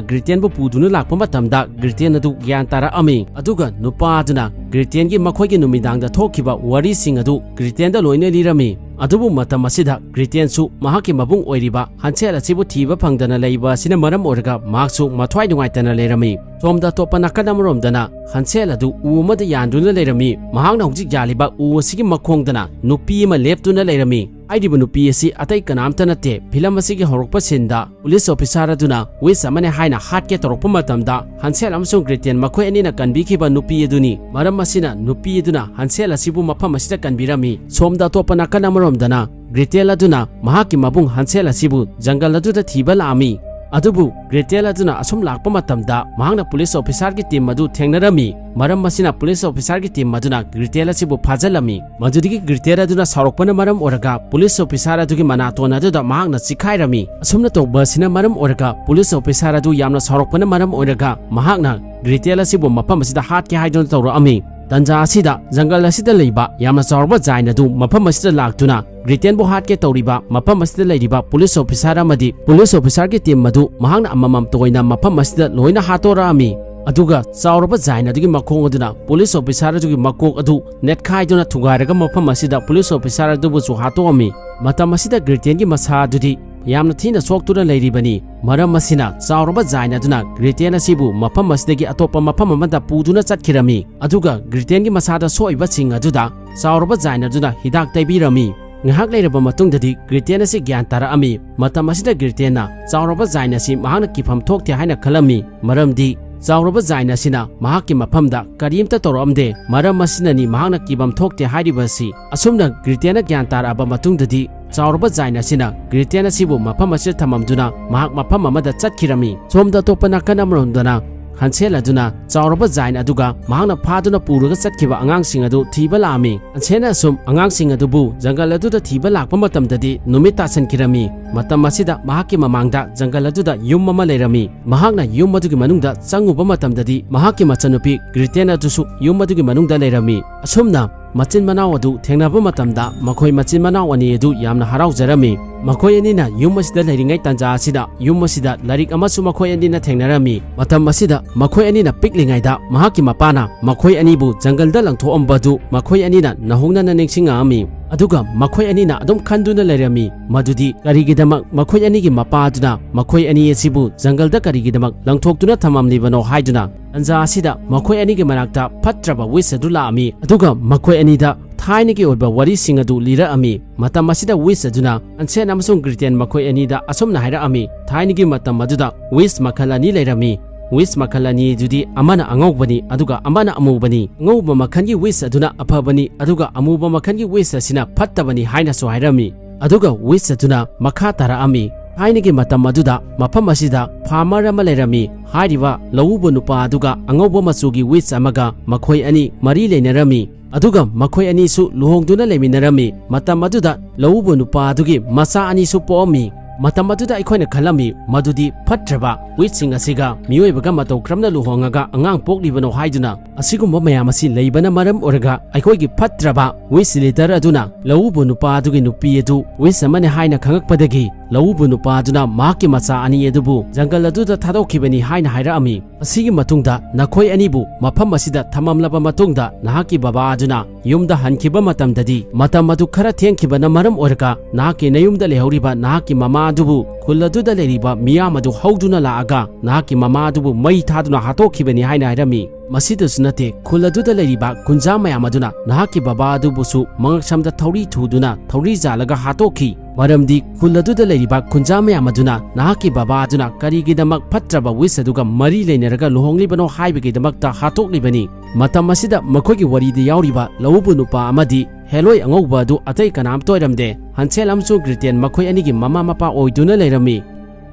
ꯒ꯭ꯔꯤꯇꯦꯟꯕꯨ ꯄꯨꯗꯨꯅ ꯂꯥꯛꯄ ꯃꯇꯝꯗ ꯒ꯭ꯔꯤꯇꯦꯟ ꯑꯗꯨ ꯒ꯭ꯌꯥꯟ ꯇꯥꯔꯛꯑꯝꯃꯤ꯫ ꯑꯗꯨꯒ ꯅꯨꯄꯥ ꯑꯗꯨꯅ ꯒ꯭ꯔꯤꯇꯦꯟꯒꯤ ꯃꯈꯣꯏꯒꯤ ꯅꯨꯃꯤꯗꯥꯡꯗ ꯊꯣꯛꯈꯤꯕ ꯋꯥꯔꯤꯁꯤꯡ ꯑꯗꯨ ꯒ꯭ꯔꯤꯇꯦꯟꯗ ꯂꯣꯏꯅ ꯂꯤꯔꯝꯃꯤ꯫ ꯑꯗꯨꯕꯨ ꯃꯇꯝ ꯑꯁꯤꯗ ꯒ꯭ꯔꯤꯇꯦꯟꯁꯨ ꯃꯍꯥꯛꯀꯤ ꯃꯕꯨꯡ ꯑꯣꯏꯔꯤꯕ ꯍꯟꯁꯦꯜ ꯑꯁꯤꯕꯨ ꯊꯤꯕ ꯐꯪꯗꯅ ꯂꯩꯕ ꯑꯁꯤꯅ ꯃꯔꯝ ꯑꯣꯏꯔꯒ ꯃꯍꯥꯛꯁꯨ ꯃꯊ꯭ꯋꯥꯏ ꯅꯨꯡꯉꯥꯏꯇꯅ ꯂꯩꯔꯝꯃꯤ꯫ ꯁꯣꯝꯗ ꯑꯇꯣꯞꯄ ꯅꯥꯀꯜ ꯑꯃꯔꯣꯝꯗꯅ ꯍꯟꯁꯦꯜ ꯑꯗꯨ ꯎ ꯑꯃꯗ ꯌꯥꯟꯗꯨꯅ ꯂꯩꯔꯝꯃꯤ꯫ ꯃꯍꯥꯛꯅ ꯍꯧꯖꯤꯛ ꯌꯥꯜꯂꯤꯕ ꯎ ꯑꯁꯤꯒꯤ ꯃꯈꯣꯡꯗꯅ ꯅꯨꯄꯤ ꯑꯃ ꯂꯦꯞꯇꯨꯅ ꯂꯩꯔꯝꯃꯤ꯫ ꯍꯥꯏꯔꯤꯕ ꯅꯨꯄꯤ ꯑꯁꯤ ꯑꯇꯩ ꯀꯅꯥꯝꯇ ꯅꯠꯇꯦ꯫ ꯐꯤꯂꯝ ꯑꯁꯤꯒꯤ ꯍꯧꯔꯛꯄ ꯁꯤꯟꯗ ꯄꯨꯂꯤꯁ ꯑꯣꯐꯤꯁꯥꯔ ꯑꯗꯨꯅ ꯋꯤꯁ ꯑꯃꯅꯦ ꯍꯥꯏꯅ ꯍꯥꯠꯀꯦ ꯇꯧꯔꯛꯄ ꯃꯇꯝꯗ, ꯍꯟꯁꯦꯜ ꯑꯃꯁꯨꯡ ꯒ꯭ꯔꯦꯇꯦꯜ ꯃꯈꯣꯏ ꯑꯅꯤꯅ ꯀꯟꯕꯤꯈꯤꯕ ꯅꯨꯄꯤ ꯑꯗꯨꯅꯤ꯫ ꯃꯔꯝ ꯑꯁꯤꯅ ꯅꯨꯄꯤ ꯑꯗꯨꯅ ꯍꯟꯁꯦꯜ ꯑꯁꯤꯕꯨ ꯃꯐꯝ ꯑꯁꯤꯗ ꯀꯟꯕꯤꯔꯝꯃꯤ꯫ ꯁꯣꯝꯗ ꯑꯇꯣꯞꯄ ꯅꯥꯀꯟ ꯑꯃꯔꯣꯝꯗꯅ ꯒ꯭ꯔꯦꯇꯦꯜ ꯑꯗꯨꯅ ꯃꯍꯥꯛꯀꯤ ꯃꯕꯨꯡ ꯍꯟꯁꯦꯜ ꯑꯁꯤꯕꯨ ꯖꯪꯒꯜ ꯑꯗꯨꯗ ꯊꯤꯕ ꯂꯥꯛꯑꯝꯃꯤ꯫ ꯑꯗꯨꯕꯨ ꯒ꯭ꯔꯦꯇꯦꯜ ꯑꯗꯨꯅ ꯑꯁꯨꯝ ꯂꯥꯛꯄ ꯃꯇꯝꯗ ꯃꯍꯥꯛꯅ ꯄꯨꯂꯤꯁ ꯑꯣꯐꯤꯁꯥꯔꯒꯤ ꯇꯤꯝ ꯑꯗꯨ ꯊꯦꯡꯅꯔꯝꯃꯤ꯫ ꯃꯔꯝ ꯑꯁꯤꯅ ꯄꯨꯂꯤꯁ ꯑꯣꯐꯤꯁꯥꯔꯒꯤ ꯇꯤꯝ ꯑꯗꯨꯅ ꯒ꯭ꯔꯦꯇꯦꯜ ꯑꯁꯤꯕꯨ ꯐꯥꯖꯤꯜꯂꯝꯃꯤ꯫ ꯃꯗꯨꯗꯒꯤ ꯒ꯭ꯔꯦꯇꯦꯜ ꯑꯗꯨꯅ ꯁꯥꯎꯔꯛꯄꯅ ꯃꯔꯝ ꯑꯣꯏꯔꯒ ꯄꯨꯂꯤꯁ ꯑꯣꯐꯤꯁꯥꯔ ꯑꯗꯨꯒꯤ ꯃꯅꯥꯇꯣꯟ ꯑꯗꯨꯗ ꯃꯍꯥꯛꯅ ꯆꯤꯈꯥꯏꯔꯝꯃꯤ꯫ ꯑꯁꯨꯝꯅ ꯇꯧꯕ ꯑꯁꯤꯅ ꯃꯔꯝ ꯑꯣꯏꯔꯒ ꯄꯨꯂꯤꯁ ꯑꯣꯐꯤꯁꯥꯔ ꯑꯗꯨ ꯌꯥꯝꯅ ꯁꯥꯎꯔꯛꯄꯅ ꯃꯔꯝ ꯑꯣꯏꯔꯒ ꯃꯍꯥꯛꯅ ꯒ꯭ꯔꯦꯇꯦꯜ ꯑꯁꯤꯕꯨ ꯃꯐꯝ ꯑꯁꯤꯗ ꯍꯥꯠꯀꯦ ꯍꯥꯏꯗꯨꯅ ꯇꯧꯔꯛꯑꯝꯃꯤ꯫ ꯇꯟꯖꯥ ꯑꯁꯤꯗ ꯖꯪꯒꯜ ꯑꯁꯤꯗ ꯂꯩꯕ ꯌꯥꯝꯅ ꯆꯥꯎꯔꯕ ꯖꯥꯏꯟ ꯑꯗꯨ ꯃꯐꯝ ꯑꯁꯤꯗ ꯂꯥꯛꯇꯨꯅ ꯒ꯭ꯔꯦꯇꯦꯜꯕꯨ ꯍꯥꯠꯀꯦ ꯇꯧꯔꯤꯕ ꯃꯐꯝ ꯑꯁꯤꯗ ꯂꯩꯔꯤꯕ ꯄꯨꯂꯤꯁ ꯑꯣꯐꯤꯁꯥꯔ ꯑꯃꯗꯤ ꯄꯨꯂꯤꯁ ꯑꯣꯐꯤꯁꯥꯔꯒꯤ ꯇꯤꯝ ꯑꯗꯨ ꯃꯍꯥꯛꯅ ꯑꯃꯃꯝꯇ ꯑꯣꯏꯅ ꯃꯐꯝ ꯑꯁꯤꯗ ꯂꯣꯏꯅ ꯍꯥꯠꯇꯣꯔꯛꯑꯝꯃꯤ꯫ ꯑꯗꯨꯒ ꯆꯥꯎꯔꯕ ꯖꯥꯏꯟ ꯑꯗꯨꯒꯤ ꯃꯈꯣꯡ ꯑꯗꯨꯅ ꯄꯨꯂꯤꯁ ꯑꯣꯐꯤꯁꯥꯔ ꯑꯗꯨꯒꯤ ꯃꯀꯣꯛ ꯑꯗꯨ ꯅꯦꯠꯈꯥꯏꯗꯨꯅ ꯊꯨꯒꯥꯏꯔꯒ ꯃꯐꯝ ꯑꯁꯤꯗ ꯄꯨꯂꯤꯁ ꯑꯣꯐꯤꯁꯥꯔ ꯑꯗꯨꯕꯨꯁꯨ ꯍꯥꯠꯇꯣꯛꯑꯝꯃꯤ꯫ ꯃꯇꯝ ꯑꯁꯤꯗ ꯒ꯭ꯔꯦꯇꯦꯜꯒꯤ ꯃꯁꯥ ꯑꯗꯨꯗꯤ ꯌꯥꯝꯅ ꯊꯤꯅ ꯁꯣꯛꯇꯨꯅ ꯂꯩꯔꯤꯕꯅꯤ꯫ ꯃꯔꯝ ꯑꯁꯤꯅ ꯆꯥꯎꯔꯕ ꯖꯥꯏꯟ ꯑꯗꯨꯅ ꯒ꯭ꯔꯦꯇꯦꯜ ꯑꯁꯤꯕꯨ ꯃꯐꯝ ꯑꯁꯤꯗꯒꯤ ꯑꯇꯣꯞꯄ ꯃꯐꯝ ꯑꯃꯗ ꯄꯨꯗꯨꯅ ꯆꯠꯈꯤꯔꯝꯃꯤ꯫ ꯑꯗꯨꯒ ꯒ꯭ꯔꯦꯇꯦꯜꯒꯤ ꯃꯁꯥꯗ ꯁꯣꯛꯏꯕꯁꯤꯡ ꯑꯗꯨꯗ ꯆꯥꯎꯔꯕ ꯖꯥꯏꯟ ꯑꯗꯨꯅ ꯍꯤꯗꯥꯛ ꯇꯩꯕꯤꯔꯝꯃꯤ꯫ ꯉꯥꯏꯍꯥꯛ ꯂꯩꯔꯕ ꯃꯇꯨꯡꯗꯗꯤ ꯒ꯭ꯔꯦꯇꯦꯜ ꯑꯁꯤ ꯒ꯭ꯌꯥꯟ ꯇꯥꯔꯛꯑꯝꯃꯤ꯫ ꯃꯇꯝ ꯑꯁꯤꯗ ꯒ꯭ꯔꯦꯇꯦꯜꯅ ꯆꯥꯎꯔꯕ ꯖꯥꯏꯟ ꯑꯁꯤ ꯃꯍꯥꯛꯅ ꯀꯤꯐꯝ ꯊꯣꯛꯇꯦ ꯍꯥꯏꯅ ꯈꯜꯂꯝꯃꯤ, ꯃꯔꯝꯗꯤ ꯆꯥꯎꯔꯕ ꯖꯥꯏꯟ ꯑꯁꯤꯅ ꯃꯍꯥꯛꯀꯤ ꯃꯐꯝꯗ ꯀꯔꯤꯝꯇ ꯇꯧꯔꯛꯑꯝꯗꯦ꯫ ꯃꯔꯝ ꯑꯁꯤꯅꯅꯤ ꯃꯍꯥꯛꯅ ꯀꯤꯐꯝ ꯊꯣꯛꯇꯦ ꯍꯥꯏꯔꯤꯕ ꯑꯁꯤ꯫ ꯑꯁꯨꯝꯅ ꯒ꯭ꯔꯦꯇꯦꯜꯅ ꯒ꯭ꯌꯥꯟ ꯇꯥꯔꯛꯑꯕ ꯃꯇꯨꯡꯗꯗꯤ ꯆꯥꯎꯔꯕ ꯖꯥꯏꯟ ꯑꯁꯤꯅ ꯒ꯭ꯔꯦꯇꯦꯜ ꯑꯁꯤꯕꯨ ꯃꯐꯝ ꯑꯁꯤꯗ ꯊꯝꯃꯝꯗꯨꯅ ꯃꯍꯥꯛ ꯃꯐꯝ ꯑꯃꯗ ꯆꯠꯈꯤꯔꯝꯃꯤ꯫ ꯁꯣꯝꯗ ꯑꯇꯣꯞꯄ ꯅꯥꯀꯟ ꯑꯃꯔꯣꯝꯗꯅ ꯍꯟꯁꯦꯜ ꯑꯗꯨꯅ ꯆꯥꯎꯔꯕ ꯖꯥꯏꯟ ꯑꯗꯨꯒ ꯃꯍꯥꯛꯅ ꯐꯥꯗꯨꯅ ꯄꯨꯔꯒ ꯆꯠꯈꯤꯕ ꯑꯉꯥꯡꯁꯤꯡ ꯑꯗꯨ ꯊꯤꯕ ꯂꯥꯛꯑꯝꯃꯤ꯫ ꯍꯟꯁꯦꯜꯅ ꯑꯁꯨꯝ ꯑꯉꯥꯡꯁꯤꯡ ꯑꯗꯨꯕꯨ ꯖꯪꯒꯜ ꯑꯗꯨꯗ ꯊꯤꯕ ꯂꯥꯛꯄ ꯃꯇꯝꯗꯗꯤ ꯅꯨꯃꯤꯠ ꯇꯥꯁꯟꯈꯤꯔꯝꯃꯤ꯫ ꯃꯇꯝ ꯑꯁꯤꯗ ꯃꯍꯥꯛꯀꯤ ꯃꯃꯥꯡꯗ ꯖꯪꯒꯜ ꯑꯗꯨꯗ ꯌꯨꯝ ꯑꯃ ꯂꯩꯔꯝꯃꯤ꯫ ꯃꯍꯥꯛꯅ ꯌꯨꯝ ꯑꯗꯨꯒꯤ ꯃꯅꯨꯡꯗ ꯆꯪꯉꯨꯕ ꯃꯇꯝꯗꯗꯤ ꯃꯍꯥꯛꯀꯤ ꯃꯆꯟꯅꯨꯄꯤ ꯒ꯭ꯔꯦꯇꯦꯜ ꯑꯗꯨꯁꯨ ꯌꯨꯝ ꯑꯗꯨꯒꯤ ꯃꯅꯨꯡꯗ ꯂꯩꯔꯝꯃꯤ꯫ ꯑꯁꯨꯝꯅ ꯃꯆꯤꯟ ꯃꯅꯥꯎ ꯑꯗꯨ ꯊꯦꯡꯅꯕ ꯃꯇꯝꯗ ꯃꯈꯣꯏ ꯃꯆꯤꯟ ꯃꯅꯥꯎ ꯑꯅꯤ ꯑꯗꯨ ꯌꯥꯝꯅ ꯍꯔꯥꯎꯖꯔꯝꯃꯤ꯫ ꯃꯈꯣꯏ ꯑꯅꯤꯅ ꯌꯨꯝ ꯑꯁꯤꯗ ꯂꯩꯔꯤꯉꯩ ꯇꯥꯟꯖꯥ ꯑꯁꯤꯗ ꯌꯨꯝ ꯑꯁꯤꯗ ꯂꯥꯏꯔꯤꯛ ꯑꯃꯁꯨ ꯃꯈꯣꯏ ꯑꯅꯤꯅ ꯊꯦꯡꯅꯔꯝꯃꯤ꯫ ꯃꯇꯝ ꯑꯁꯤꯗ ꯃꯈꯣꯏ ꯑꯅꯤꯅ ꯄꯤꯛꯂꯤꯉꯩꯗ ꯃꯍꯥꯛꯀꯤ ꯃꯄꯥꯅ ꯃꯈꯣꯏ ꯑꯅꯤꯕꯨ ꯖꯪꯒꯜꯗ ꯂꯪꯊꯣꯛꯑꯝꯕꯗꯨ ꯃꯈꯣꯏ ꯑꯅꯤꯅ ꯅꯧꯍꯧꯅꯅ ꯅꯤꯡꯁꯤꯡꯉꯛꯑꯝꯃꯤ꯫ ꯑꯗꯨꯒ ꯃꯈꯣꯏ ꯑꯅꯤꯅ ꯑꯗꯨꯝ ꯈꯟꯗꯨꯅ ꯂꯩꯔꯝꯃꯤ ꯃꯗꯨꯗꯤ ꯀꯔꯤꯒꯤꯗꯃꯛ ꯃꯈꯣꯏ ꯑꯅꯤꯒꯤ ꯃꯄꯥ ꯑꯗꯨꯅ ꯃꯈꯣꯏ ꯑꯅꯤ ꯑꯁꯤꯕꯨ ꯖꯪꯒꯜꯗ ꯀꯔꯤꯒꯤꯗꯃꯛ ꯂꯪꯊꯣꯛꯇꯨꯅ ꯊꯝꯃꯝꯂꯤꯕꯅꯣ ꯍꯥꯏꯗꯨꯅ꯫ ꯇꯥꯟꯖꯥ ꯑꯁꯤꯗ ꯃꯈꯣꯏ ꯑꯅꯤꯒꯤ ꯃꯅꯥꯛꯇ ꯐꯠꯇ꯭ꯔꯕ ꯋꯤꯁ ꯑꯗꯨ ꯂꯥꯛꯑꯝꯃꯤ, ꯑꯗꯨꯒ ꯃꯈꯣꯏ ꯑꯅꯤꯗ ꯊꯥꯏꯅꯒꯤ ꯑꯣꯏꯕ ꯋꯥꯔꯤꯁꯤꯡ ꯑꯗꯨ ꯂꯤꯔꯛꯑꯝꯃꯤ꯫ ꯃꯇꯝ ꯑꯁꯤꯗ ꯋꯤꯁ ꯑꯗꯨꯅ ꯍꯟꯁꯦꯟ ꯑꯃꯁꯨꯡ ꯒ꯭ꯔꯤꯇꯦꯟ ꯃꯈꯣꯏ ꯑꯅꯤꯗ ꯑꯁꯨꯝꯅ ꯍꯥꯏꯔꯛꯑꯝꯃꯤ, ꯊꯥꯏꯅꯒꯤ ꯃꯇꯝ ꯑꯗꯨꯗ ꯋꯤꯁ ꯃꯈꯜ ꯑꯅꯤ ꯂꯩꯔꯝꯃꯤ꯫ ꯋꯤꯁ ꯃꯈꯜ ꯑꯅꯤ ꯑꯗꯨꯗꯤ ꯑꯃꯅ ꯑꯉꯧꯕꯅꯤ, ꯑꯗꯨꯒ ꯑꯃꯅ ꯑꯃꯨꯕꯅꯤ꯫ ꯑꯉꯧꯕ ꯃꯈꯜꯒꯤ ꯋꯤꯁ ꯑꯗꯨꯅ ꯑꯐꯕꯅꯤ, ꯑꯗꯨꯒ ꯑꯃꯨꯕ ꯃꯈꯜꯒꯤ ꯋꯤꯁ ꯑꯁꯤꯅ ꯐꯠꯇꯕꯅꯤ ꯍꯥꯏꯅꯁꯨ ꯍꯥꯏꯔꯝꯃꯤ꯫ ꯑꯗꯨꯒ ꯋꯤꯁ ꯑꯗꯨꯅ ꯃꯈꯥ ꯇꯥꯔꯛꯑꯝꯃꯤ, ꯊꯥꯏꯅꯒꯤ ꯃꯇꯝ ꯑꯗꯨꯗ ꯃꯐꯝ ꯑꯁꯤꯗ ꯐꯥꯔꯃꯔ ꯑꯃ ꯂꯩꯔꯝꯃꯤ꯫ ꯍꯥꯏꯔꯤꯕ ꯂꯧꯎꯕ ꯅꯨꯄꯥ ꯑꯗꯨꯒ ꯑꯉꯧꯕ ꯃꯆꯨꯒꯤ ꯋꯤꯁ ꯑꯃꯒ ꯃꯈꯣꯏ ꯑꯅꯤ ꯃꯔꯤ ꯂꯩꯅꯔꯝꯃꯤ꯫ ꯑꯗꯨꯒ ꯃꯈꯣꯏ ꯑꯅꯤꯁꯨ ꯂꯨꯍꯣꯡꯗꯨꯅ ꯂꯩꯃꯤꯟꯅꯔꯝꯃꯤ꯫ ꯃꯇꯝ ꯑꯗꯨꯗ ꯂꯧꯎꯕ ꯅꯨꯄꯥ ꯑꯗꯨꯒꯤ ꯃꯆꯥ ꯑꯅꯤꯁꯨ ꯄꯣꯛꯑꯝꯃꯤ꯫ ꯃꯇꯝ ꯑꯗꯨꯗ ꯑꯩꯈꯣꯏꯅ ꯈꯜꯂꯝꯃꯤ, ꯃꯗꯨꯗꯤ ꯐꯠꯇ꯭ꯔꯕ ꯋꯤꯁꯁꯤꯡ ꯑꯁꯤꯒ ꯃꯤꯑꯣꯏꯕꯒ ꯃꯇꯧ ꯀꯔꯝꯅ ꯂꯨꯍꯣꯡꯉꯒ ꯑꯉꯥꯡ ꯄꯣꯛꯂꯤꯕꯅꯣ ꯍꯥꯏꯗꯨꯅ꯫ ꯑꯁꯤꯒꯨꯝꯕ ꯃꯌꯥꯝ ꯑꯁꯤ ꯂꯩꯕꯅ ꯃꯔꯝ ꯑꯣꯏꯔꯒ ꯑꯩꯈꯣꯏꯒꯤ ꯐꯠꯇ꯭ꯔꯕ ꯋꯤꯁ ꯂꯤꯗꯔ ꯑꯗꯨꯅ ꯂꯧꯎꯕ ꯅꯨꯄꯥ ꯑꯗꯨꯒꯤ ꯅꯨꯄꯤ ꯑꯗꯨ ꯋꯤꯁ ꯑꯃꯅꯤ ꯍꯥꯏꯅ ꯈꯪꯉꯛꯄꯗꯒꯤ ꯂꯧꯎꯕ ꯅꯨꯄꯥ ꯑꯗꯨꯅ ꯃꯍꯥꯛꯀꯤ ꯃꯆꯥ ꯑꯅꯤ ꯑꯗꯨꯕꯨ ꯖꯪꯒꯜ ꯑꯗꯨꯗ ꯊꯥꯗꯣꯛꯈꯤꯕꯅꯤ ꯍꯥꯏꯅ ꯍꯥꯏꯔꯛꯑꯝꯃꯤ꯫ ꯑꯁꯤꯒꯤ ꯃꯇꯨꯡꯗ ꯅꯈꯣꯏ ꯑꯅꯤꯕꯨ ꯃꯐꯝ ꯑꯁꯤꯗ ꯊꯝꯃꯝꯂꯕ ꯃꯇꯨꯡꯗ ꯅꯍꯥꯛꯀꯤ ꯕꯕꯥ ꯑꯗꯨꯅ ꯌꯨꯝꯗ ꯍꯟꯈꯤꯕ ꯃꯇꯝꯗꯗꯤ ꯃꯇꯝ ꯑꯗꯨ ꯈꯔ ꯊꯦꯡꯈꯤꯕꯅ ꯃꯔꯝ ꯑꯣꯏꯔꯒ ꯅꯍꯥꯛꯀꯤ ꯅꯌꯨꯝꯗ ꯂꯩꯍꯧꯔꯤꯕ ꯅꯍꯥꯛꯀꯤ ꯃꯃꯥ ꯑꯗꯨꯕꯨ ꯈꯨꯜ ꯑꯗꯨꯗ ꯂꯩꯔꯤꯕ ꯃꯤꯌꯥꯝ ꯑꯗꯨ ꯍꯧꯗꯨꯅ ꯂꯥꯛꯑꯒ ꯅꯍꯥꯛꯀꯤ ꯃꯃꯥ ꯑꯗꯨꯕꯨ ꯃꯩ ꯊꯥꯗꯨꯅ ꯍꯥꯠꯇꯣꯛꯈꯤꯕꯅꯤ ꯍꯥꯏꯅ ꯍꯥꯏꯔꯝꯃꯤ꯫ ꯃꯁꯤꯗꯁꯨ ꯅꯠꯇꯦ, ꯈꯨꯜ ꯑꯗꯨꯗ ꯂꯩꯔꯤꯕ ꯈꯨꯟꯖꯥ ꯃꯌꯥꯝ ꯑꯗꯨꯅ ꯅꯍꯥꯛꯀꯤ ꯕꯕꯥ ꯑꯗꯨꯕꯨꯁꯨ ꯃꯉꯛꯁꯝꯗ ꯊꯧꯔꯤ ꯊꯨꯗꯨꯅ ꯊꯧꯔꯤ ꯌꯥꯜꯂꯒ ꯍꯥꯠꯇꯣꯛꯈꯤ꯫ ꯃꯔꯝꯗꯤ ꯈꯨꯜ ꯑꯗꯨꯗ ꯂꯩꯔꯤꯕ ꯈꯨꯟꯖꯥ ꯃꯌꯥꯝ ꯑꯗꯨꯅ ꯅꯍꯥꯛꯀꯤ ꯕꯕꯥ ꯑꯗꯨꯅ ꯀꯔꯤꯒꯤꯗꯃꯛ ꯐꯠꯇ꯭ꯔꯕ ꯋꯤꯁ ꯑꯗꯨꯒ ꯃꯔꯤ ꯂꯩꯅꯔꯒ ꯂꯨꯍꯣꯡꯂꯤꯕꯅꯣ ꯍꯥꯏꯕꯒꯤꯗꯃꯛꯇ ꯍꯥꯠꯇꯣꯛꯂꯤꯕꯅꯤ꯫ ꯃꯇꯝ ꯑꯁꯤꯗ ꯃꯈꯣꯏꯒꯤ ꯋꯥꯔꯤꯗ ꯌꯥꯎꯔꯤꯕ ꯂꯧꯎꯕ ꯅꯨꯄꯥ ꯑꯃꯗꯤ ꯍꯦꯂꯣꯏ ꯑꯉꯧꯕ ꯑꯗꯨ ꯑꯇꯩ ꯀꯅꯥꯝꯇ ꯑꯣꯏꯔꯝꯗꯦ, ꯍꯟꯁꯦꯜ ꯑꯃꯁꯨꯡ ꯒ꯭ꯔꯤꯇꯦꯟ ꯃꯈꯣꯏ ꯑꯅꯤꯒꯤ ꯃꯃꯥ ꯃꯄꯥ ꯑꯣꯏꯗꯨꯅ ꯂꯩꯔꯝꯃꯤ꯫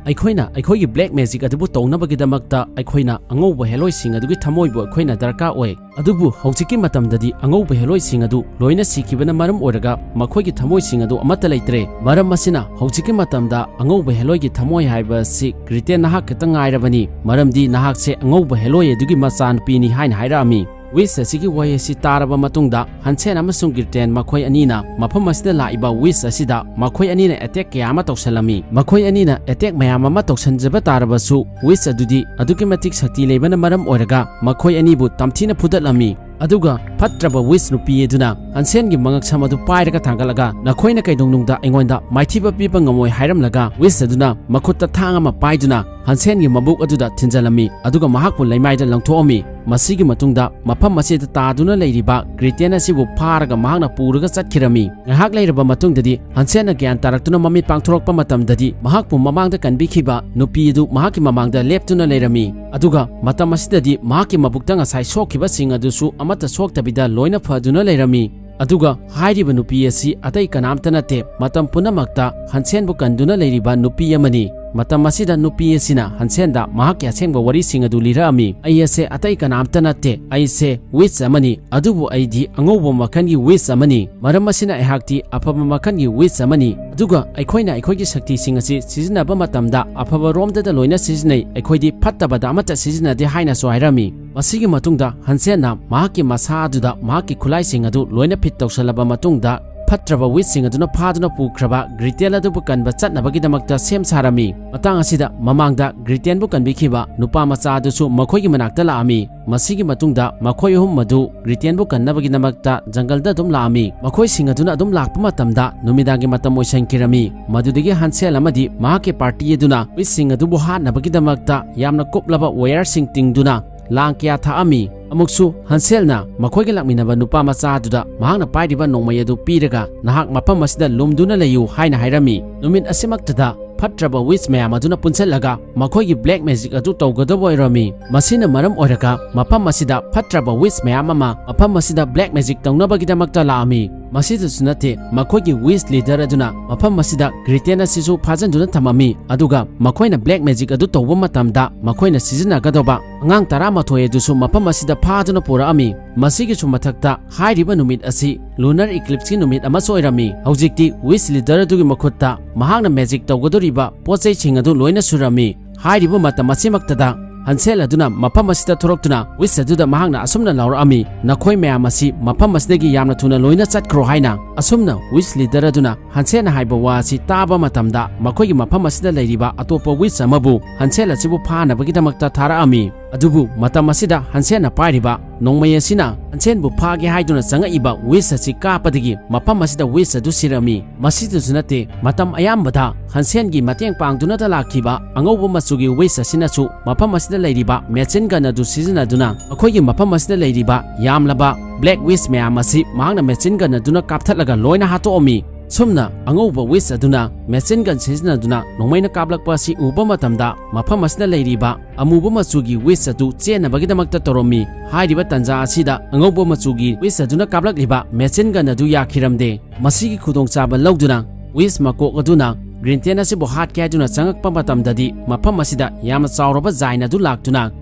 ꯑꯩꯈꯣꯏꯅ ꯑꯩꯈꯣꯏꯒꯤ ꯕ꯭ꯂꯦꯛ ꯃꯦꯖꯤꯛ ꯑꯗꯨꯕꯨ ꯇꯧꯅꯕꯒꯤꯗꯃꯛꯇ ꯑꯩꯈꯣꯏꯅ ꯑꯉꯧꯕ ꯍꯦꯂꯣꯏꯁꯤꯡ ꯑꯗꯨꯒꯤ ꯊꯃꯣꯏꯕꯨ ꯑꯩꯈꯣꯏꯅ ꯗꯔꯀꯥꯔ ꯑꯣꯏ꯫ ꯑꯗꯨꯕꯨ ꯍꯧꯖꯤꯛꯀꯤ ꯃꯇꯝꯗꯗꯤ ꯑꯉꯧꯕ ꯍꯦꯂꯣꯏꯁꯤꯡ ꯑꯗꯨ ꯂꯣꯏꯅ ꯁꯤꯈꯤꯕꯅ ꯃꯔꯝ ꯑꯣꯏꯔꯒ ꯃꯈꯣꯏꯒꯤ ꯊꯃꯣꯏꯁꯤꯡ ꯑꯗꯨ ꯑꯃꯠꯇ ꯂꯩꯇ꯭ꯔꯦ꯫ ꯃꯔꯝ ꯑꯁꯤꯅ ꯍꯧꯖꯤꯛꯀꯤ ꯃꯇꯝꯗ ꯑꯉꯧꯕ ꯍꯦꯂꯣꯏꯒꯤ ꯊꯃꯣꯏ ꯍꯥꯏꯕ ꯑꯁꯤ ꯒ꯭ꯔꯤꯇꯦꯟ ꯅꯍꯥꯛ ꯈꯛꯇ ꯉꯥꯏꯔꯕꯅꯤ, ꯃꯔꯝꯗꯤ ꯅꯍꯥꯛꯁꯦ ꯑꯉꯧꯕ ꯍꯦꯂꯣꯏ ꯑꯗꯨꯒꯤ ꯃꯆꯥꯅꯨꯄꯤꯅꯤ ꯍꯥꯏꯅ ꯍꯥꯏꯔꯛꯑꯝꯃꯤ꯫ ꯋꯤꯁ ꯑꯁꯤꯒꯤ ꯋꯥꯍꯩ ꯑꯁꯤ ꯇꯥꯔꯕ ꯃꯇꯨꯡꯗ ꯍꯟꯁꯦꯟ ꯑꯃꯁꯨꯡ ꯒ꯭ꯔꯤꯇꯦꯟ ꯃꯈꯣꯏ ꯑꯅꯤꯅ ꯃꯐꯝ ꯑꯁꯤꯗ ꯂꯥꯛꯏꯕ ꯋꯤꯁ ꯑꯁꯤꯗ ꯃꯈꯣꯏ ꯑꯅꯤꯅ ꯑꯦꯇꯦꯛ ꯀꯌꯥ ꯑꯃ ꯇꯧꯁꯜꯂꯝꯃꯤ꯫ ꯃꯈꯣꯏ ꯑꯅꯤꯅ ꯑꯦꯇꯦꯛ ꯃꯌꯥꯝ ꯑꯃ ꯇꯧꯁꯟꯖꯕ ꯇꯥꯔꯕꯁꯨ ꯋꯤꯁ ꯑꯗꯨꯗꯤ ꯑꯗꯨꯛꯀꯤ ꯃꯇꯤꯛ ꯁꯛꯇꯤ ꯂꯩꯕꯅ ꯃꯔꯝ ꯑꯣꯏꯔꯒ ꯃꯈꯣꯏ ꯑꯅꯤꯕꯨ ꯇꯝꯊꯤꯅ ꯐꯨꯗꯠꯂꯝꯃꯤ꯫ ꯑꯗꯨꯒ ꯐꯠꯇ꯭ꯔꯕ ꯋꯤꯁ ꯅꯨꯄꯤ ꯑꯗꯨꯅ ꯍꯟꯁꯦꯟꯒꯤ ꯃꯉꯛꯁꯝ ꯑꯗꯨ ꯄꯥꯏꯔꯒ ꯊꯥꯡꯒꯠꯂꯒ ꯅꯈꯣꯏꯅ ꯀꯩꯗꯧꯅꯨꯡꯗ ꯑꯩꯉꯣꯟꯗ ꯃꯥꯏꯊꯤꯕ ꯄꯤꯕ ꯉꯝꯃꯣꯏ ꯍꯥꯏꯔꯝꯂꯒ ꯋꯤꯁ ꯑꯗꯨꯅ ꯃꯈꯨꯠꯇ ꯊꯥꯡ ꯑꯃ ꯄꯥꯏꯗꯨꯅ ꯍꯟꯁꯦꯟꯒꯤ ꯃꯕꯨꯛ ꯑꯗꯨꯗ ꯊꯤꯟꯖꯜꯂꯝꯃꯤ, ꯑꯗꯨꯒ ꯃꯍꯥꯛꯄꯨ ꯂꯩꯃꯥꯏꯗ ꯂꯪꯊꯣꯛꯑꯝꯃꯤ꯫ ꯃꯁꯤꯒꯤ ꯃꯇꯨꯡꯗ ꯃꯐꯝ ꯑꯁꯤꯗ ꯇꯥꯗꯨꯅ ꯂꯩꯔꯤꯕ ꯒ꯭ꯔꯤꯇꯦꯟ ꯑꯁꯤꯕꯨ ꯐꯥꯔꯒ ꯃꯍꯥꯛꯅ ꯄꯨꯔꯒ ꯆꯠꯈꯤꯔꯝꯃꯤ꯫ ꯉꯥꯏꯍꯥꯛ ꯂꯩꯔꯕ ꯃꯇꯨꯡꯗꯗꯤ ꯍꯟꯁꯦꯟꯅ ꯒ꯭ꯌꯥꯟ ꯇꯥꯔꯛꯇꯨꯅ ꯃꯃꯤꯠ ꯄꯥꯡꯊꯣꯔꯛꯄ ꯃꯇꯝꯗꯗꯤ ꯃꯍꯥꯛꯄꯨ ꯃꯃꯥꯡꯗ ꯀꯟꯕꯤꯈꯤꯕ ꯅꯨꯄꯤ ꯑꯗꯨ ꯃꯍꯥꯛꯀꯤ ꯃꯃꯥꯡꯗ ꯂꯦꯞꯇꯨꯅ ꯂꯩꯔꯝꯃꯤ꯫ ꯑꯗꯨꯒ ꯃꯇꯝ ꯑꯁꯤꯗꯗꯤ ꯃꯍꯥꯛꯀꯤ ꯃꯕꯨꯛꯇ ꯉꯁꯥꯏ ꯁꯣꯛꯈꯤꯕꯁꯤꯡ ꯑꯗꯨꯁꯨ ꯑꯃꯠꯇ ꯁꯣꯛꯇꯕꯤꯗ ꯂꯣꯏꯅ ꯐꯗꯨꯅ ꯂꯩꯔꯝꯃꯤ꯫ ꯑꯗꯨꯒ ꯍꯥꯏꯔꯤꯕ ꯅꯨꯄꯤ ꯑꯁꯤ ꯑꯇꯩ ꯀꯅꯥꯝꯇ ꯅꯠꯇꯦ, ꯃꯇꯝ ꯄꯨꯝꯅꯃꯛꯇ ꯍꯟꯁꯦꯟꯕꯨ ꯀꯟꯗꯨꯅ ꯂꯩꯔꯤꯕ ꯅꯨꯄꯤ ꯑꯃꯅꯤ꯫ ꯃꯇꯝ ꯑꯁꯤꯗ ꯅꯨꯄꯤ ꯑꯁꯤꯅ ꯍꯟꯁꯦꯟꯗ ꯃꯍꯥꯛꯀꯤ ꯑꯁꯦꯡꯕ ꯋꯥꯔꯤꯁꯤꯡ ꯑꯗꯨ ꯂꯤꯔꯛꯑꯝꯃꯤ꯫ "ꯑꯩ ꯑꯁꯦ ꯑꯇꯩ ꯀꯅꯥꯝꯇ ꯅꯠꯇꯦ, ꯑꯩꯁꯦ ꯋꯤꯆ ꯑꯃꯅꯤ, ꯑꯗꯨꯕꯨ ꯑꯩꯗꯤ ꯑꯉꯧꯕ ꯃꯈꯜꯒꯤ ꯋꯤꯆ ꯑꯃꯅꯤ꯫ ꯃꯔꯝ ꯑꯁꯤꯅ ꯑꯩꯍꯥꯛꯇꯤ ꯑꯐꯕ ꯃꯈꯜꯒꯤ ꯋꯤꯆ ꯑꯃꯅꯤ, ꯑꯗꯨꯒ ꯑꯩꯈꯣꯏꯅ ꯑꯩꯈꯣꯏꯒꯤ ꯁꯛꯇꯤꯁꯤꯡ ꯑꯁꯤ ꯁꯤꯖꯤꯟꯅꯕ ꯃꯇꯝꯗ ꯑꯐꯕ ꯔꯣꯝꯗꯗ ꯂꯣꯏꯅ ꯁꯤꯖꯤꯟꯅꯩ, ꯑꯩꯈꯣꯏꯗꯤ ꯐꯠꯇꯕꯗ ꯑꯃꯠꯇ ꯁꯤꯖꯤꯟꯅꯗꯦ" ꯍꯥꯏꯅꯁꯨ ꯍꯥꯏꯔꯝꯃꯤ꯫ ꯃꯁꯤꯒꯤ ꯃꯇꯨꯡꯗ ꯍꯟꯁꯦꯟꯅ ꯃꯍꯥꯛꯀꯤ ꯃꯁꯥ ꯑꯗꯨꯗ ꯃꯍꯥꯛꯀꯤ ꯈꯨꯠꯂꯥꯏꯁꯤꯡ ꯑꯗꯨ ꯂꯣꯏꯅ ꯐꯤꯠ ꯇꯧꯁꯜꯂꯕ ꯃꯇꯨꯡꯗ, ꯐꯠꯇ꯭ꯔꯕ ꯋꯤꯆꯁꯤꯡ ꯑꯗꯨꯅ ꯐꯥꯗꯨꯅ ꯄꯨꯈ꯭ꯔꯕ ꯒ꯭ꯔꯤꯇꯦꯜ ꯑꯗꯨꯕꯨ ꯀꯟꯕ ꯆꯠꯅꯕꯒꯤꯗꯃꯛꯇ ꯁꯦꯝ ꯁꯥꯔꯝꯃꯤ꯫ ꯃꯇꯥꯡ ꯑꯁꯤꯗ ꯃꯃꯥꯡꯗ ꯒ꯭ꯔꯤꯇꯦꯟꯕꯨ ꯀꯟꯕꯤꯈꯤꯕ ꯅꯨꯄꯥ ꯃꯆꯥ ꯑꯗꯨꯁꯨ ꯃꯈꯣꯏꯒꯤ ꯃꯅꯥꯛꯇ ꯂꯥꯛꯑꯝꯃꯤ꯫ ꯃꯁꯤꯒꯤ ꯃꯇꯨꯡꯗ ꯃꯈꯣꯏ ꯑꯍꯨꯝ ꯑꯗꯨ ꯒ꯭ꯔꯤꯇꯦꯟꯕꯨ ꯀꯟꯅꯕꯒꯤꯗꯃꯛꯇ ꯖꯪꯒꯜꯗ ꯑꯗꯨꯝ ꯂꯥꯛꯑꯝꯃꯤ꯫ ꯃꯈꯣꯏꯁꯤꯡ ꯑꯗꯨꯅ ꯑꯗꯨꯝ ꯂꯥꯛꯄ ꯃꯇꯝꯗ ꯅꯨꯃꯤꯗꯥꯡꯒꯤ ꯃꯇꯝ ꯑꯣꯏꯁꯟꯈꯤꯔꯝꯃꯤ꯫ ꯃꯗꯨꯗꯒꯤ ꯍꯟꯁꯦꯜ ꯑꯃꯗꯤ ꯃꯍꯥꯛꯀꯤ ꯄꯥꯔꯇꯤ ꯑꯗꯨꯅ ꯋꯤꯆꯁꯤꯡ ꯑꯗꯨꯕꯨ ꯍꯥꯠꯅꯕꯒꯤꯗꯃꯛꯇ ꯌꯥꯝꯅ ꯀꯨꯞꯂꯕ ꯋꯥꯌꯔꯁꯤꯡ ꯇꯤꯡꯗꯨꯅ ꯂꯥꯡ ꯀꯌꯥ ꯊꯥꯛꯑꯝꯃꯤ꯫ ꯑꯃꯨꯛꯁꯨ ꯍꯟꯁꯦꯜꯅ ꯃꯈꯣꯏꯒ ꯂꯥꯛꯃꯤꯟꯅꯕ ꯅꯨꯄꯥ ꯃꯆꯥ ꯑꯗꯨꯗ ꯃꯍꯥꯛꯅ ꯄꯥꯏꯔꯤꯕ ꯅꯣꯡꯃꯩ ꯑꯗꯨ ꯄꯤꯔꯒ, "ꯅꯍꯥꯛ ꯃꯐꯝ ꯑꯁꯤꯗ ꯂꯨꯝꯗꯨꯅ ꯂꯩꯌꯨ" ꯍꯥꯏꯅ ꯍꯥꯏꯔꯝꯃꯤ꯫ ꯅꯨꯃꯤꯠ ꯑꯁꯤꯃꯛꯇꯗ ꯐꯠꯇ꯭ꯔꯕ ꯋꯤꯆ ꯃꯌꯥꯝ ꯑꯗꯨꯅ ꯄꯨꯟꯁꯤꯜꯂꯒ ꯃꯈꯣꯏꯒꯤ ꯕ꯭ꯂꯦꯛ ꯃꯦꯖꯤꯛ ꯑꯗꯨ ꯇꯧꯒꯗꯕ ꯑꯣꯏꯔꯝꯃꯤ꯫ ꯃꯁꯤꯅ ꯃꯔꯝ ꯑꯣꯏꯔꯒ ꯃꯐꯝ ꯑꯁꯤꯗ ꯐꯠꯇ꯭ꯔꯕ ꯋꯤꯆ ꯃꯌꯥꯝ ꯑꯃ ꯃꯐꯝ ꯑꯁꯤꯗ ꯕ꯭ꯂꯦꯛ ꯃꯦꯖꯤꯛ ꯇꯧꯅꯕꯒꯤꯗꯃꯛꯇ ꯂꯥꯛꯑꯝꯃꯤ꯫ ꯃꯁꯤꯗꯁꯨ ꯅꯠꯇꯦ, ꯃꯈꯣꯏꯒꯤ ꯋꯤꯆ ꯂꯤꯗꯔ ꯑꯗꯨꯅ ꯃꯐꯝ ꯑꯁꯤꯗ ꯒ꯭ꯔꯤꯇꯦꯟ ꯑꯁꯤꯁꯨ ꯐꯥꯖꯤꯟꯗꯨꯅ ꯊꯝꯃꯝꯃꯤ, ꯑꯗꯨꯒ ꯃꯈꯣꯏꯅ ꯕ꯭ꯂꯦꯛ ꯃꯦꯖꯤꯛ ꯑꯗꯨ ꯇꯧꯕ ꯃꯇꯝꯗ ꯃꯈꯣꯏꯅ ꯁꯤꯖꯤꯟꯅꯒꯗꯧꯕ ꯑꯉꯥꯡ ꯇꯔꯥꯃꯥꯊꯣꯏ ꯑꯗꯨꯁꯨ ꯃꯐꯝ ꯑꯁꯤꯗ ꯐꯥꯗꯨꯅ ꯄꯨꯔꯛꯑꯝꯃꯤ꯫ ꯃꯁꯤꯒꯤꯁꯨ ꯃꯊꯛꯇ, ꯍꯥꯏꯔꯤꯕ ꯅꯨꯃꯤꯠ ꯑꯁꯤ ꯂꯨꯅꯔ ꯏꯀ꯭ꯂꯤꯞꯁꯀꯤ ꯅꯨꯃꯤꯠ ꯑꯃꯁꯨ ꯑꯣꯏꯔꯝꯃꯤ꯫ ꯍꯧꯖꯤꯛꯇꯤ ꯋꯤꯆ ꯂꯤꯗꯔ ꯑꯗꯨꯒꯤ ꯃꯈꯨꯠꯇ ꯃꯍꯥꯛꯅ ꯃꯦꯖꯤꯛ ꯇꯧꯒꯗꯧꯔꯤꯕ ꯄꯣꯠ ꯆꯩꯁꯤꯡ ꯑꯗꯨ ꯂꯣꯏꯅ ꯁꯨꯔꯝꯃꯤ꯫ ꯍꯥꯏꯔꯤꯕ ꯃꯇꯝ ꯑꯁꯤꯃꯛꯇꯗ ꯍꯟꯁꯦꯜ ꯑꯗꯨꯅ ꯃꯐꯝ ꯑꯁꯤꯗ ꯊꯣꯔꯛꯇꯨꯅ ꯋꯤꯆ ꯑꯗꯨꯗ ꯃꯍꯥꯛꯅ ꯑꯁꯨꯝꯅ ꯂꯥꯎꯔꯛꯑꯝꯃꯤ, "ꯅꯈꯣꯏ ꯃꯌꯥꯝ ꯑꯁꯤ ꯃꯐꯝ ꯑꯁꯤꯗꯒꯤ ꯌꯥꯝꯅ ꯊꯨꯅ ꯂꯣꯏꯅ ꯆꯠꯈ꯭ꯔꯣ" ꯍꯥꯏꯅ꯫ ꯑꯁꯨꯝꯅ ꯋꯤꯆ ꯂꯤꯗꯔ ꯑꯗꯨꯅ ꯍꯟꯁꯦꯜꯅ ꯍꯥꯏꯕ ꯋꯥ ꯑꯁꯤ ꯇꯥꯕ ꯃꯇꯝꯗ, ꯃꯈꯣꯏꯒꯤ ꯃꯐꯝ ꯑꯁꯤꯗ ꯂꯩꯔꯤꯕ ꯑꯇꯣꯞꯄ ꯋꯤꯆ ꯑꯃꯕꯨ ꯍꯟꯁꯦꯜ ꯑꯁꯤꯕꯨ ꯐꯥꯅꯕꯒꯤꯗꯃꯛꯇ ꯊꯥꯔꯛꯑꯝꯃꯤ꯫ ꯑꯗꯨꯕꯨ ꯃꯇꯝ ꯑꯁꯤꯗ ꯍꯟꯁꯦꯟꯅ ꯄꯥꯏꯔꯤꯕ ꯅꯣꯡꯃꯩ ꯑꯁꯤꯅ ꯍꯟꯁꯦꯟꯕꯨ ꯐꯥꯒꯦ ꯍꯥꯏꯗꯨꯅ ꯆꯪꯉꯛꯏꯕ ꯋꯤꯁ ꯑꯁꯤ ꯀꯥꯞꯄꯗꯒꯤ ꯃꯐꯝ ꯑꯁꯤꯗ ꯋꯤꯁ ꯑꯗꯨ ꯁꯤꯔꯝꯃꯤ꯫ ꯃꯁꯤꯗꯁꯨ ꯅꯠꯇꯦ, ꯃꯇꯝ ꯑꯌꯥꯝꯕꯗ ꯍꯟꯁꯦꯟꯒꯤ ꯃꯇꯦꯡ ꯄꯥꯡꯗꯨꯅꯇ ꯂꯥꯛꯈꯤꯕ ꯑꯉꯧꯕ ꯃꯆꯨꯒꯤ ꯋꯤꯁ ꯑꯁꯤꯅꯁꯨ ꯃꯐꯝ ꯑꯁꯤꯗ ꯂꯩꯔꯤꯕ ꯃꯦꯆꯤꯟ ꯒꯟ ꯑꯗꯨ ꯁꯤꯖꯤꯟꯅꯗꯨꯅ ꯑꯩꯈꯣꯏꯒꯤ ꯃꯐꯝ ꯑꯁꯤꯗ ꯂꯩꯔꯤꯕ ꯌꯥꯝꯂꯕ ꯕ꯭ꯂꯦꯛ ꯋꯤꯁ ꯃꯌꯥꯝ ꯑꯁꯤ ꯃꯍꯥꯛꯅ ꯃꯦꯆꯤꯟ ꯒꯟ ꯑꯗꯨꯅ ꯀꯥꯞꯊꯠꯂꯒ ꯂꯣꯏꯅ ꯍꯥꯠꯇꯣꯛꯑꯝꯃꯤ꯫ ꯁꯨꯝꯅ ꯑꯉꯧꯕ ꯋꯤꯁ ꯑꯗꯨꯅ ꯃꯦꯆꯤꯟ ꯒꯟ ꯁꯤꯖꯤꯟꯅꯗꯨꯅ ꯅꯣꯡꯃꯩꯅ ꯀꯥꯞꯂꯛꯄ ꯑꯁꯤ ꯎꯕ ꯃꯇꯝꯗ ꯃꯐꯝ ꯑꯁꯤꯗ ꯂꯩꯔꯤꯕ ꯑꯃꯨꯕ ꯃꯆꯨꯒꯤ ꯋꯤꯁ ꯑꯗꯨ ꯆꯦꯟꯅꯕꯒꯤꯗꯃꯛꯇ ꯇꯧꯔꯝꯃꯤ꯫ ꯍꯥꯏꯔꯤꯕ ꯇꯥꯟꯖꯥ ꯑꯁꯤꯗ ꯑꯉꯧꯕ ꯃꯆꯨꯒꯤ ꯋꯤꯁ ꯑꯗꯨꯅ ꯀꯥꯞꯂꯛꯂꯤꯕ ꯃꯦꯆꯤꯟ ꯒꯟ ꯑꯗꯨ ꯌꯥꯈꯤꯔꯝꯗꯦ꯫ ꯃꯁꯤꯒꯤ ꯈꯨꯗꯣꯡꯆꯥꯕ ꯂꯧꯗꯨꯅ ꯋꯤꯁ ꯃꯀꯣꯛ ꯑꯗꯨꯅ ꯒ꯭ꯔꯤꯟꯇꯦꯟ ꯑꯁꯤꯕꯨ ꯍꯥꯠꯀꯦ ꯍꯥꯏꯗꯨꯅ ꯆꯪꯉꯛꯄ ꯃꯇꯝꯗꯗꯤ ꯃꯐꯝ ꯑꯁꯤꯗ ꯌꯥꯝꯅ ꯆꯥꯎꯔꯕ ꯖꯥꯏꯟ ꯑꯗꯨ ꯂꯥꯛꯇꯨꯅ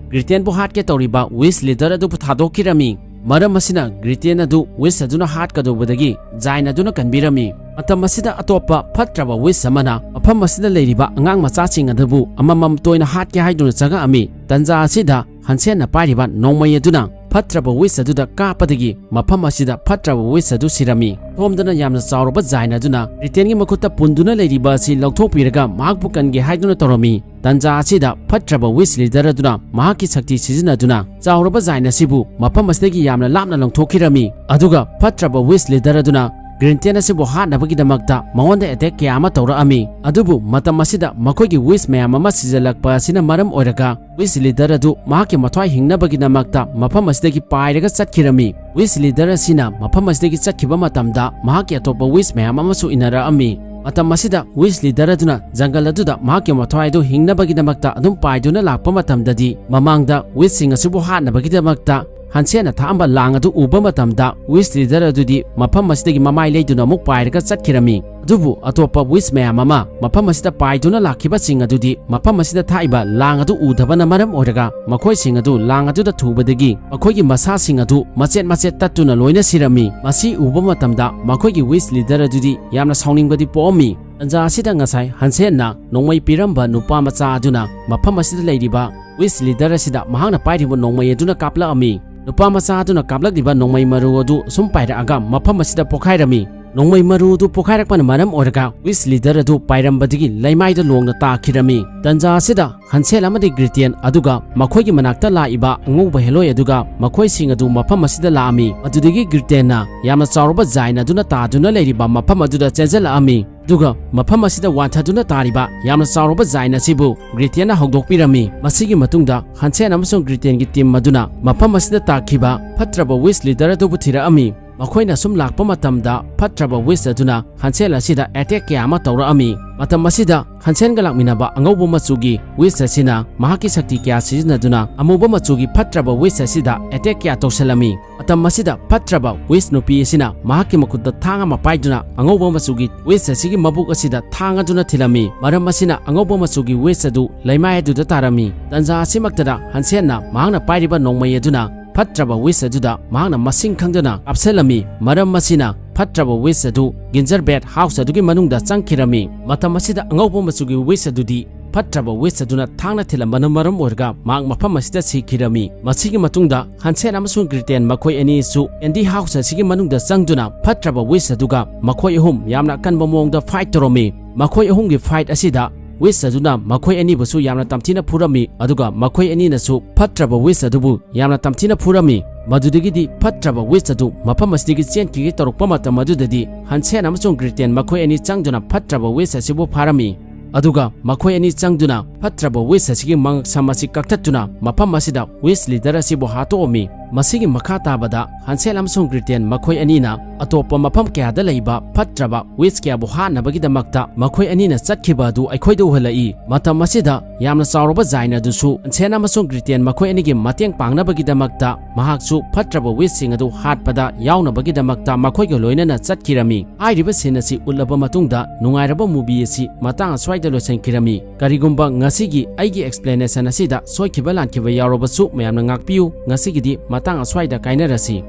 ꯒ꯭ꯔꯤꯟꯇꯦꯟꯕꯨ ꯍꯥꯠꯀꯦ ꯇꯧꯔꯤꯕ ꯋꯤꯁ ꯂꯤꯗꯔ ꯑꯗꯨꯕꯨ ꯊꯥꯗꯣꯛꯈꯤꯔꯝꯃꯤ꯫ ꯃꯔꯝ ꯑꯁꯤꯅ ꯒ꯭ꯔꯤꯟꯇꯦꯟ ꯑꯗꯨ ꯋꯤꯁ ꯑꯗꯨꯅ ꯍꯥꯠꯀꯗꯧꯕꯗꯒꯤ ꯖꯥꯏꯟ ꯑꯗꯨꯅ ꯀꯟꯕꯤꯔꯝꯃꯤ꯫ ꯃꯇꯝ ꯑꯁꯤꯗ ꯑꯇꯣꯞꯄ ꯐꯠꯇ꯭ꯔꯕ ꯋꯤꯁ ꯑꯃꯅ ꯃꯐꯝ ꯑꯁꯤꯗ ꯂꯩꯔꯤꯕ ꯑꯉꯥꯡ ꯃꯆꯥꯁꯤꯡ ꯑꯗꯨꯕꯨ ꯑꯃꯃꯝꯇ ꯑꯣꯏꯅ ꯍꯥꯠꯀꯦ ꯍꯥꯏꯗꯨꯅ ꯆꯪꯉꯛꯑꯝꯃꯤ꯫ ꯇꯟꯖꯥ ꯑꯁꯤꯗ ꯍꯟꯁꯦꯟꯅ ꯄꯥꯏꯔꯤꯕ ꯅꯣꯡꯃꯩ ꯑꯗꯨꯅ ꯐꯠꯇ꯭ꯔꯕ ꯋꯤꯁ ꯑꯗꯨꯗ ꯀꯥꯞꯄꯗꯒꯤ ꯃꯐꯝ ꯑꯁꯤꯗ ꯐꯠꯇ꯭ꯔꯕ ꯋꯤꯁ ꯑꯗꯨ ꯁꯤꯔꯝꯃꯤ꯫ ꯁꯣꯝꯗꯅ ꯌꯥꯝꯅ ꯆꯥꯎꯔꯕ ꯖꯥꯏꯟ ꯑꯗꯨꯅ ꯒ꯭ꯔꯤꯇꯦꯟꯒꯤ ꯃꯈꯨꯠꯇ ꯄꯨꯟꯗꯨꯅ ꯂꯩꯔꯤꯕ ꯑꯁꯤ ꯂꯧꯊꯣꯛꯄꯤꯔꯒ ꯃꯍꯥꯛꯄꯨ ꯀꯟꯒꯦ ꯍꯥꯏꯗꯨꯅ ꯇꯧꯔꯝꯃꯤ꯫ ꯇꯟꯖꯥ ꯑꯁꯤꯗ ꯐꯠꯇ꯭ꯔꯕ ꯋꯤꯁ ꯂꯤꯗꯔ ꯑꯗꯨꯅ ꯃꯍꯥꯛꯀꯤ ꯁꯛꯇꯤ ꯁꯤꯖꯤꯟꯅꯗꯨꯅ ꯆꯥꯎꯔꯕ ꯖꯥꯏꯟ ꯑꯁꯤꯕꯨ ꯃꯐꯝ ꯑꯁꯤꯗꯒꯤ ꯌꯥꯝꯅ ꯂꯥꯞꯅ ꯂꯪꯊꯣꯛꯈꯤꯔꯝꯃꯤ꯫ ꯑꯗꯨꯒ ꯐꯠꯇ꯭ꯔꯕ ꯋꯤꯁ ꯂꯤꯗꯔ ꯑꯗꯨꯅ ꯒ꯭ꯔꯤꯟꯇꯦꯟ ꯑꯁꯤꯕꯨ ꯍꯥꯠꯅꯕꯒꯤꯗꯃꯛꯇ ꯃꯉꯣꯟꯗ ꯑꯦꯇꯦꯛ ꯀꯌꯥ ꯑꯃ ꯇꯧꯔꯛꯑꯝꯃꯤ꯫ ꯑꯗꯨꯕꯨ ꯃꯇꯝ ꯑꯁꯤꯗ ꯃꯈꯣꯏꯒꯤ ꯋꯤꯁ ꯃꯌꯥꯝ ꯑꯃ ꯁꯤꯖꯤꯜꯂꯛꯄ ꯑꯁꯤꯅ ꯃꯔꯝ ꯑꯣꯏꯔꯒ ꯋꯤꯁ ꯂꯤꯗꯔ ꯑꯗꯨ ꯃꯍꯥꯛꯀꯤ ꯃꯊ꯭ꯋꯥꯏ ꯍꯤꯡꯅꯕꯒꯤꯗꯃꯛꯇ ꯃꯐꯝ ꯑꯁꯤꯗꯒꯤ ꯄꯥꯏꯔꯒ ꯆꯠꯈꯤꯔꯝꯃꯤ꯫ ꯋꯤꯁ ꯂꯤꯗꯔ ꯑꯁꯤꯅ ꯃꯐꯝ ꯑꯁꯤꯗꯒꯤ ꯆꯠꯈꯤꯕ ꯃꯇꯝꯗ ꯃꯍꯥꯛꯀꯤ ꯑꯇꯣꯞꯄ ꯋꯤꯁ ꯃꯌꯥꯝ ꯑꯃꯁꯨ ꯏꯟꯅꯔꯛꯑꯝꯃꯤ꯫ ꯃꯇꯝ ꯑꯁꯤꯗ ꯋꯤꯁ ꯂꯤꯗꯔ ꯑꯗꯨꯅ ꯖꯪꯒꯜ ꯑꯗꯨꯗ ꯃꯍꯥꯛꯀꯤ ꯃꯊ꯭ꯋꯥꯏ ꯑꯗꯨ ꯍꯤꯡꯅꯕꯒꯤꯗꯃꯛꯇ ꯑꯗꯨꯝ ꯄꯥꯏꯗꯨꯅ ꯂꯥꯛꯄ ꯃꯇꯝꯗꯗꯤ ꯃꯃꯥꯡꯗ ꯋꯤꯁꯁꯤꯡ ꯑꯁꯤꯕꯨ ꯍꯥꯠꯅꯕꯒꯤꯗꯃꯛꯇ ꯍꯟꯁꯦꯟꯅ ꯊꯥꯛꯑꯝꯕ ꯂꯥꯡ ꯑꯗꯨ ꯎꯕ ꯃꯇꯝꯗ ꯋꯤꯁ ꯂꯤꯗꯔ ꯑꯗꯨꯗꯤ ꯃꯐꯝ ꯑꯁꯤꯗꯒꯤ ꯃꯃꯥꯏ ꯂꯩꯗꯨꯅ ꯑꯃꯨꯛ ꯄꯥꯏꯔꯒ ꯆꯠꯈꯤꯔꯝꯃꯤ꯫ ꯑꯗꯨꯕꯨ ꯑꯇꯣꯞꯄ ꯋꯤꯁ ꯃꯌꯥꯝ ꯑꯃ ꯃꯐꯝ ꯑꯁꯤꯗ ꯄꯥꯏꯗꯨꯅ ꯂꯥꯛꯈꯤꯕꯁꯤꯡ ꯑꯗꯨꯗꯤ ꯃꯐꯝ ꯑꯁꯤꯗ ꯊꯥꯛꯏꯕ ꯂꯥꯡ ꯑꯗꯨ ꯎꯗꯕꯅ ꯃꯔꯝ ꯑꯣꯏꯔꯒ ꯃꯈꯣꯏꯁꯤꯡ ꯑꯗꯨ ꯂꯥꯡ ꯑꯗꯨꯗ ꯊꯨꯕꯗꯒꯤ ꯃꯈꯣꯏꯒꯤ ꯃꯁꯥꯁꯤꯡ ꯑꯗꯨ ꯃꯆꯦꯠ ꯃꯆꯦꯠ ꯇꯠꯇꯨꯅ ꯂꯣꯏꯅ ꯁꯤꯔꯝꯃꯤ꯫ ꯃꯁꯤ ꯎꯕ ꯃꯇꯝꯗ ꯃꯈꯣꯏꯒꯤ ꯋꯤꯁ ꯂꯤꯗꯔ ꯑꯗꯨꯗꯤ ꯌꯥꯝꯅ ꯁꯥꯎꯅꯤꯡꯕꯗꯤ ꯄꯣꯛꯑꯝꯃꯤ꯫ ꯇꯟꯖꯥ ꯑꯁꯤꯗ ꯉꯁꯥꯏ ꯍꯟꯁꯦꯟꯅ ꯅꯣꯡꯃꯩ ꯄꯤꯔꯝꯕ ꯅꯨꯄꯥ ꯃꯆꯥ ꯑꯗꯨꯅ ꯃꯐꯝ ꯑꯁꯤꯗ ꯂꯩꯔꯤꯕ ꯋꯤꯁ ꯂꯤꯗꯔ ꯑꯁꯤꯗ ꯃꯍꯥꯛꯅ ꯄꯥꯏꯔꯤꯕ ꯅꯣꯡꯃꯩ ꯑꯗꯨꯅ ꯀꯥꯞꯂꯛꯑꯝꯃꯤ꯫ ꯅꯨꯄꯥ ꯃꯆꯥ ꯑꯗꯨꯅ ꯀꯥꯞꯂꯛꯂꯤꯕ ꯅꯣꯡꯃꯩ ꯃꯔꯨ ꯑꯗꯨ ꯁꯨꯝ ꯄꯥꯏꯔꯛꯑꯒ ꯃꯐꯝ ꯑꯁꯤꯗ ꯄꯣꯈꯥꯏꯔꯝꯃꯤ꯫ ꯅꯣꯡꯃꯩ ꯃꯔꯨ ꯑꯗꯨ ꯄꯣꯈꯥꯏꯔꯛꯄꯅ ꯃꯔꯝ ꯑꯣꯏꯔꯒ ꯋꯤꯁ ꯂꯤꯗꯔ ꯑꯗꯨ ꯄꯥꯏꯔꯝꯕꯗꯒꯤ ꯂꯩꯃꯥꯏꯗ ꯂꯣꯡꯅ ꯇꯥꯈꯤꯔꯝꯃꯤ꯫ ꯇꯟꯖꯥ ꯑꯁꯤꯗ ꯍꯟꯁꯦꯜ ꯑꯃꯗꯤ ꯒ꯭ꯔꯤꯇꯦꯟ ꯑꯗꯨꯒ ꯃꯈꯣꯏꯒꯤ ꯃꯅꯥꯛꯇ ꯂꯥꯛꯏꯕ ꯑꯉꯧꯕ ꯍꯦꯂꯣꯏ ꯑꯗꯨꯒ ꯃꯈꯣꯏꯁꯤꯡ ꯑꯗꯨ ꯃꯐꯝ ꯑꯁꯤꯗ ꯂꯥꯛꯑꯝꯃꯤ꯫ ꯃꯗꯨꯗꯒꯤ ꯒ꯭ꯔꯤꯇꯦꯟꯅ ꯌꯥꯝꯅ ꯆꯥꯎꯔꯕ ꯖꯥꯏꯟ ꯑꯗꯨꯅ ꯇꯥꯗꯨꯅ ꯂꯩꯔꯤꯕ ꯃꯐꯝ ꯑꯗꯨꯗ ꯆꯦꯟꯖꯜꯂꯛꯑꯝꯃꯤ꯫ ꯑꯗꯨꯒ ꯃꯐꯝ ꯑꯁꯤꯗ ꯋꯥꯟꯊꯗꯨꯅ ꯇꯥꯔꯤꯕ ꯌꯥꯝꯅ ꯆꯥꯎꯔꯕ ꯖꯥꯏꯟ ꯑꯁꯤꯕꯨ ꯒ꯭ꯔꯤꯇꯦꯟꯅ ꯍꯧꯗꯣꯛꯄꯤꯔꯝꯃꯤ꯫ ꯃꯁꯤꯒꯤ ꯃꯇꯨꯡꯗ ꯍꯟꯁꯦꯟ ꯑꯃꯁꯨꯡ ꯒ꯭ꯔꯤꯇꯦꯟꯒꯤ ꯇꯤꯝ ꯑꯗꯨꯅ ꯃꯐꯝ ꯑꯁꯤꯗ ꯇꯥꯈꯤꯕ ꯐꯠꯇ꯭ꯔꯕ ꯋꯤꯁ ꯂꯤꯗꯔ ꯑꯗꯨꯕꯨ ꯊꯤꯔꯛꯑꯝꯃꯤ꯫ ꯃꯈꯣꯏꯅ ꯁꯨꯝ ꯂꯥꯛꯄ ꯃꯇꯝꯗ ꯐꯠꯇ꯭ꯔꯕ ꯋꯤꯁ ꯑꯗꯨꯅ ꯍꯟꯁꯦꯟ ꯑꯁꯤꯗ ꯑꯦꯇꯦꯛ ꯀꯌꯥ ꯑꯃ ꯇꯧꯔꯛꯑꯝꯃꯤ꯫ ꯃꯇꯝ ꯑꯁꯤꯗ ꯍꯟꯁꯦꯟꯒ ꯂꯥꯛꯃꯤꯟꯅꯕ ꯑꯉꯧꯕ ꯃꯆꯨꯒꯤ ꯋꯤꯁ ꯑꯁꯤꯅ ꯃꯍꯥꯛꯀꯤ ꯁꯛꯇꯤ ꯀꯌꯥ ꯁꯤꯖꯤꯟꯅꯗꯨꯅ ꯑꯃꯨꯕ ꯃꯆꯨꯒꯤ ꯐꯠꯇ꯭ꯔꯕ ꯋꯤꯁ ꯑꯁꯤꯗ ꯑꯦꯇꯦꯛ ꯀꯌꯥ ꯇꯧꯁꯤꯜꯂꯝꯃꯤ꯫ ꯃꯇꯝ ꯑꯁꯤꯗ ꯐꯠꯇ꯭ꯔꯕ ꯋꯤꯁ ꯅꯨꯄꯤ ꯑꯁꯤꯅ ꯃꯍꯥꯛꯀꯤ ꯃꯈꯨꯠꯇ ꯊꯥꯡ ꯑꯃ ꯄꯥꯏꯗꯨꯅ ꯑꯉꯧꯕ ꯃꯆꯨꯒꯤ ꯋꯤꯁ ꯑꯁꯤꯒꯤ ꯃꯕꯨꯛ ꯑꯁꯤꯗ ꯊꯥꯡ ꯑꯗꯨꯅ ꯊꯤꯜꯂꯝꯃꯤ꯫ ꯃꯔꯝ ꯑꯁꯤꯅ ꯑꯉꯧꯕ ꯃꯆꯨꯒꯤ ꯋꯤꯁ ꯑꯗꯨ ꯂꯩꯃꯥꯏ ꯑꯗꯨꯗ ꯇꯥꯔꯝꯃꯤ꯫ ꯇꯟꯖꯥ ꯑꯁꯤꯃꯛꯇꯗ ꯍꯟꯁꯦꯟꯅ ꯃꯍꯥꯛꯅ ꯄꯥꯏꯔꯤꯕ ꯅꯣꯡꯃꯩ ꯑꯗꯨꯅ ꯐꯠꯇ꯭ꯔꯕ ꯋꯤꯁ ꯑꯗꯨꯗ ꯃꯍꯥꯛꯅ ꯃꯁꯤꯡ ꯈꯪꯗꯅ ꯀꯥꯞꯁꯤꯜꯂꯝꯃꯤ꯫ ꯃꯔꯝ ꯑꯁꯤꯅ ꯐꯠꯇ꯭ꯔꯕ ꯋꯤꯁ ꯑꯗꯨ ꯒꯤꯟꯖꯔ ꯕꯦꯠ ꯍꯥꯎꯁ ꯑꯗꯨꯒꯤ ꯃꯅꯨꯡꯗ ꯆꯪꯈꯤꯔꯝꯃꯤ꯫ ꯃꯇꯝ ꯑꯁꯤꯗ ꯑꯉꯧꯕ ꯃꯆꯨꯒꯤ ꯋꯤꯁ ꯑꯗꯨꯗꯤ ꯐꯠꯇ꯭ꯔꯕ ꯋꯤꯁ ꯑꯗꯨꯅ ꯊꯥꯡꯅ ꯊꯤꯜꯂꯝꯕꯅ ꯃꯔꯝ ꯑꯣꯏꯔꯒ ꯃꯍꯥꯛ ꯃꯐꯝ ꯑꯁꯤꯗ ꯁꯤꯈꯤꯔꯝꯃꯤ꯫ ꯃꯁꯤꯒꯤ ꯃꯇꯨꯡꯗ ꯍꯟꯁꯦꯟ ꯑꯃꯁꯨꯡ ꯒ꯭ꯔꯤꯇꯦꯟ ꯃꯈꯣꯏ ꯑꯅꯤꯁꯨ ꯀꯦꯟꯗꯤ ꯍꯥꯎꯁ ꯑꯁꯤꯒꯤ ꯃꯅꯨꯡꯗ ꯆꯪꯗꯨꯅ ꯐꯠꯇ꯭ꯔꯕ ꯋꯤꯁ ꯑꯗꯨꯒ ꯃꯈꯣꯏ ꯑꯍꯨꯝ ꯌꯥꯝꯅ ꯑꯀꯟꯕ ꯃꯑꯣꯡꯗ ꯐꯥꯏꯠ ꯇꯧꯔꯝꯃꯤ꯫ ꯃꯈꯣꯏ ꯑꯍꯨꯝꯒꯤ ꯐꯥꯏꯠ ꯑꯁꯤꯗ ꯋꯤꯁ ꯑꯗꯨꯅ ꯃꯈꯣꯏ ꯑꯅꯤꯕꯨꯁꯨ ꯌꯥꯝꯅ ꯇꯝꯊꯤꯅ ꯐꯨꯔꯝꯃꯤ, ꯑꯗꯨꯒ ꯃꯈꯣꯏ ꯑꯅꯤꯅꯁꯨ ꯐꯠꯇ꯭ꯔꯕ ꯋꯤꯁ ꯑꯗꯨꯕꯨ ꯌꯥꯝꯅ ꯇꯝꯊꯤꯅ ꯐꯨꯔꯝꯃꯤ꯫ ꯃꯗꯨꯗꯒꯤꯗꯤ ꯐꯠꯇ꯭ꯔꯕ ꯋꯤꯁ ꯑꯗꯨ ꯃꯐꯝ ꯑꯁꯤꯗꯒꯤ ꯆꯦꯟꯈꯤꯒꯦ ꯇꯧꯔꯛꯄ ꯃꯇꯝ ꯑꯗꯨꯗꯗꯤ ꯍꯟꯁꯦꯟ ꯑꯃꯁꯨꯡ ꯒ꯭ꯔꯤꯇꯦꯟ ꯃꯈꯣꯏ ꯑꯅꯤ ꯆꯪꯗꯨꯅ ꯐꯠꯇ꯭ꯔꯕ ꯋꯤꯁ ꯑꯁꯤꯕꯨ ꯐꯥꯔꯝꯃꯤ꯫ ꯑꯗꯨꯒ ꯃꯈꯣꯏ ꯑꯅꯤ ꯆꯪꯗꯨꯅ ꯐꯠꯇ꯭ꯔꯕ ꯋꯤꯁ ꯑꯁꯤꯒꯤ ꯃꯉꯛꯁꯝ ꯑꯁꯤ ꯀꯛꯊꯠꯇꯨꯅ ꯃꯐꯝ ꯑꯁꯤꯗ ꯋꯤꯁ ꯂꯤꯗꯔ ꯑꯁꯤꯕꯨ ꯍꯥꯠꯇꯣꯛꯑꯝꯃꯤ꯫ ꯃꯁꯤꯒꯤ ꯃꯈꯥ ꯇꯥꯕꯗ ꯍꯟꯁꯦꯟ ꯑꯃꯁꯨꯡ ꯒ꯭ꯔꯤꯇꯦꯟ ꯃꯈꯣꯏ ꯑꯅꯤꯅ ꯑꯇꯣꯞꯄ ꯃꯐꯝ ꯀꯌꯥꯗ ꯂꯩꯕ ꯐꯠꯇ꯭ꯔꯕ ꯋꯤꯁ ꯀꯌꯥꯕꯨ ꯍꯥꯠꯅꯕꯒꯤꯗꯃꯛꯇ ꯃꯈꯣꯏ ꯑꯅꯤꯅ ꯆꯠꯈꯤꯕ ꯑꯗꯨ ꯑꯩꯈꯣꯏꯗ ꯎꯍꯜꯂꯛꯏ꯫ ꯃꯇꯝ ꯑꯁꯤꯗ ꯌꯥꯝꯅ ꯆꯥꯎꯔꯕ ꯖꯥꯏꯟ ꯑꯗꯨꯁꯨ ꯍꯟꯁꯦꯟ ꯑꯃꯁꯨꯡ ꯒ꯭ꯔꯤꯇꯦꯟ ꯃꯈꯣꯏ ꯑꯅꯤꯒꯤ ꯃꯇꯦꯡ ꯄꯥꯡꯅꯕꯒꯤꯗꯃꯛꯇ ꯃꯍꯥꯛꯁꯨ ꯐꯠꯇ꯭ꯔꯕ ꯋꯤꯁꯁꯤꯡ ꯑꯗꯨ ꯍꯥꯠꯄꯗ ꯌꯥꯎꯅꯕꯒꯤꯗꯃꯛꯇ ꯃꯈꯣꯏꯒ ꯂꯣꯏꯅꯅ ꯆꯠꯈꯤꯔꯝꯃꯤ꯫ ꯍꯥꯏꯔꯤꯕ ꯁꯤꯟ ꯑꯁꯤ ꯎꯠꯂꯕ ꯃꯇꯨꯡꯗ ꯅꯨꯡꯉꯥꯏꯔꯕ ꯃꯨꯚꯤ ꯑꯁꯤ ꯃꯇꯥꯡ ꯑꯁ꯭ꯋꯥꯏꯗ ꯂꯣꯏꯁꯤꯟꯈꯤꯔꯝꯃꯤ꯫ ꯀꯔꯤꯒꯨꯝꯕ ꯉꯁꯤꯒꯤ ꯑꯩꯒꯤ ꯑꯦꯛꯁꯄ꯭ꯂꯦꯅꯦꯁꯟ ꯑꯁꯤꯗ ꯁꯣꯏꯈꯤꯕ ꯂꯥꯟꯈꯤꯕ ꯌꯥꯎꯔꯕꯁꯨ ꯃꯌꯥꯝꯅ ꯉꯥꯛꯄꯤꯌꯨ꯫ ꯉꯁꯤꯒꯤꯗꯤ ꯃꯇꯥꯡ ꯑꯁ꯭ꯋꯥꯏꯗ ꯀꯥꯏꯅꯔꯁꯤ꯫